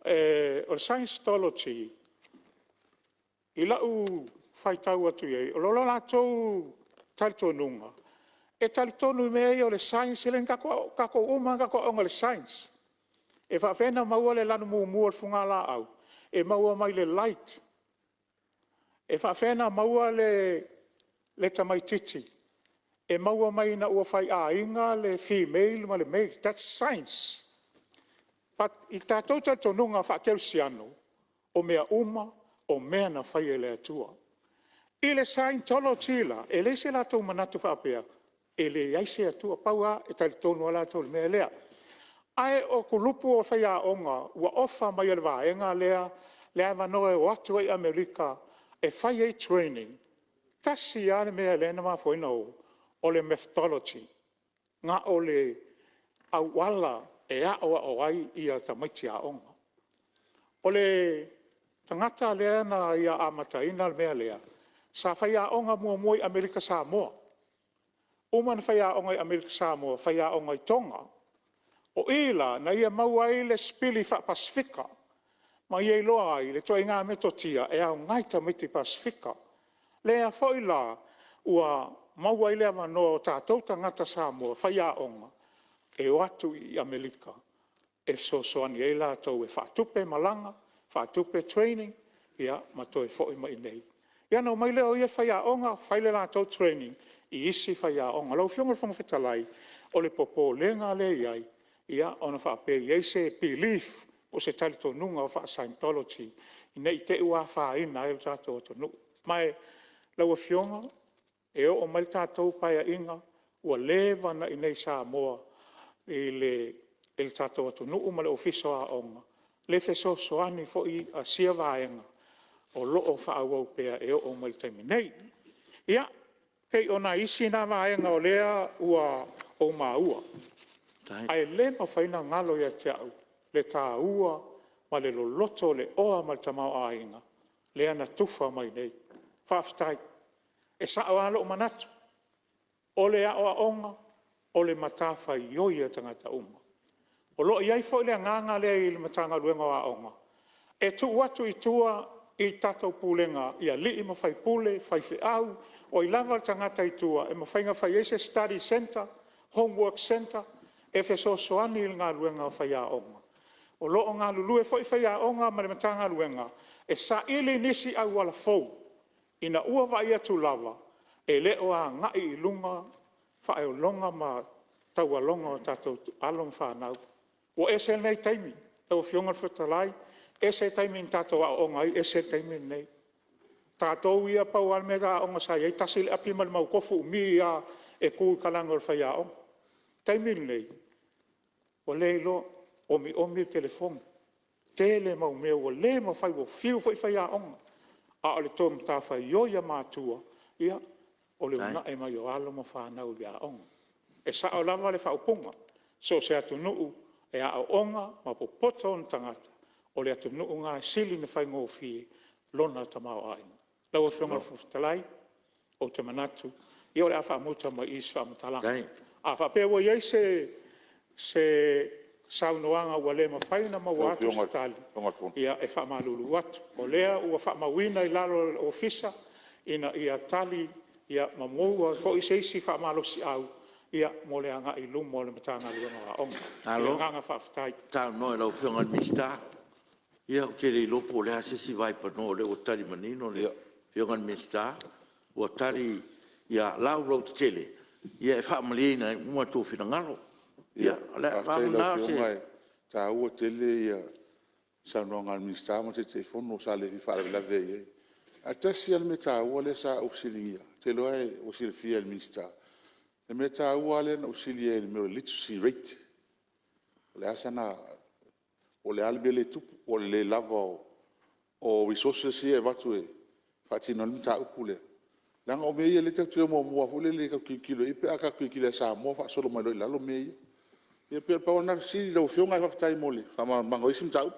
O le Scientology i lau faitau atu i ai, o lo latou talitonuga, e talitonu i mea ia o le science o tatou uma lava na tatou aooga i le science. E faapefea ona maua le lanu mumu o le fugalaau? E maua mai i le light. E faapefea ona maua le tamaitiiti? E maua mai ina ua faiaiga le female ma le male, that's science. But i le tatou talitonuga faakerisiano, o mea uma o mea na faia e le Atua. I le Scientology la, e leai so latou manatu faapea, E leai se Atua, pau lava e talitonu lava latou i le mea lea. Ae o kulupu o faiaoga ua ofa mai e le vaega lea le avanoa e o atu ai i Amerika e fai ai trainings, e tasi lava le mea lea na mafua ai ona o, o le methodology. Na o le auala e aoao ai tamaiti aoga. O le tagata lea na ia amataina le mea lea, sa faiaoga muamua i Amerika Samoa. Uma ona faiaoga i Amerika Samoa, faiaoga i Toga. O i la na ia maua ai le sipili faa-Pasefika ma ia iloa ai le ituaiga metotia e aoga i tamaiti Pasefika. Lea foi la ua maua ai le avanoa o tatou tagata Samoa faiaoga, e o atu i Amerika e fesoasoani ai latou e faatupe malaga, faatupe trainings ma toe foi mai i inei. Ia ona omai lea o ia faiaoga fai le latou training i isi faiaoga. Lau Afioga i le Fofoga Fetalai, o le popolega lea e i ai, ona faapea e i ai se belief po o se talitonuga faa-Scientology ne i te i ua afaina ai lo tatou atunuu. Ma lau Afioga, e oo mai le tatou Paeaiga, ua leva ona i inei i Samoa i le tatou atunuu ma le Ofisa o Aoga le fesoasoani foi a sia vaega o lo o faaauau pea e oo mai i le taimi nei. Ia, pei o nai isi na vaega o lea ua ou maua, ae le mafai ona galo ia te au le taua ma le loloto o le oa ma le tamaoaiga lea na tufa mai nei. Faafetai. E sao lava lou manatu, o le aoaoga o le matafaioi a tagata uma. O lo o i ai foi le agaga lea i le Matagaluega o Aoga, e tuu atu i tua i tatou pulega i alii ma faipule, faifeau, o ai lava le tagata i tua e mafai ona fai ai se study centre, homework centre e fesoasoani i le galuega a faiaoga. O lo o galulue foi faiaoga ma le Matagaluega e saili nisi auala fou ina ua vaai atu lava e le o agai i luga faailoga ma taualoga o tatou alo ma fanau. Ua ese lenei taimi lau Afioga i le Fofoga Fetalai, ese le taimi na tatou aooga ai ese le taimi lenei. O tatou ia pau lava le mea aoga sa i ai, tasi le api ma le manutofu umi lava e tu i talaane o le faiaoga. O le taimi lenei, ua le iloa, omiomi le telefoni, tele mau mea ua le mafai, ua fiu foi faiaoga, a o le tou matafaioi a matua, o le uunai mai o alo ma fanau i aoga. E sao lava le faaupuga, so o se atunuu e aooga ma popoto ona tagata, o le atunuu lena e sili ona faigofie lona tamaoaiga. Lau Afioga i le Fofoga Fetalai, ou te manatu ia o le a faamuta mai i i se faamatalaga. A faapea ua i ai se saunoaga ua le mafai ona maua atu se tali, ia e faamalulu atu, o lea ua faamauina i lalo e le Ofisa ina ia tali ma maua foi se isi faamalosiau mo le agai i luma o le Matagaluega o Aoga. Ma le agaga faafetai. Malo saunoa i lau Afioga i le Minisita. Ia ou te le iloa po o le a se isi vaipanoa o lea ua tali manino le Afioga i le Minisita, ua tali laulautetele e faamalieina ai uma outou finagalo. O le agaga Faafetai i lau Afioga, e taua tele saunoaga a le Minisita ma le Taitaifono, sa le fia faalavelave i ai. Ae tasi lava le mea taua lea sa ou fesiligia, ou te iloa ua silafia e le Minisita, le mea taua lava lea na ou fesili ai i le mea o le literacy rate. Po o le a le mea lea e tupu, po o le le lava o resources ia e avatu e faatino ai le mataupu lea. Leaga o mea ia o lea tatou te o muamua lava foi lele tatou te tilotilo i ai pe a tatou tilotilo ia Samoa faasolo mai loa i lalo mea ia. Ia pei na pau lava lena o le fesili lau Afioga ae faafetai mo le faamalamalamaga o isi mataupu.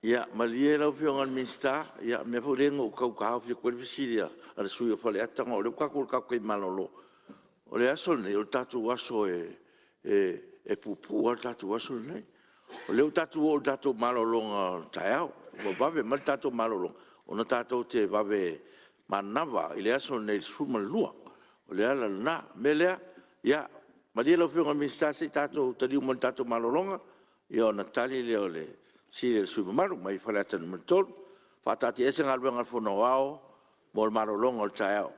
Ia malie lau Afioga i le Minisita, o le mea foi lea na ou tau taofi atu ai le fesili a le sui usufono mo Faleata, ona o lea ua tatou i le tatou taimi malolo. O le aso lenei, o le tatou aso e puupuu lava le tatou aso lenei. O lea ua tatou oo i le tatou malologa o le taeao, ua vave mai le tatou malologa, ona tatou te vave manava i le aso lenei i le 12:00. O le ala lena. O le mea lea, ia malie lau Afioga i le Minisita se i tatou taliu mai i le tatou malologa ona tali lea o le fesili a le sui usufono mamalu mai Faleata 3. Ua faataatiaese Galuega a le Fono Aoao mo le malologa o le taeao.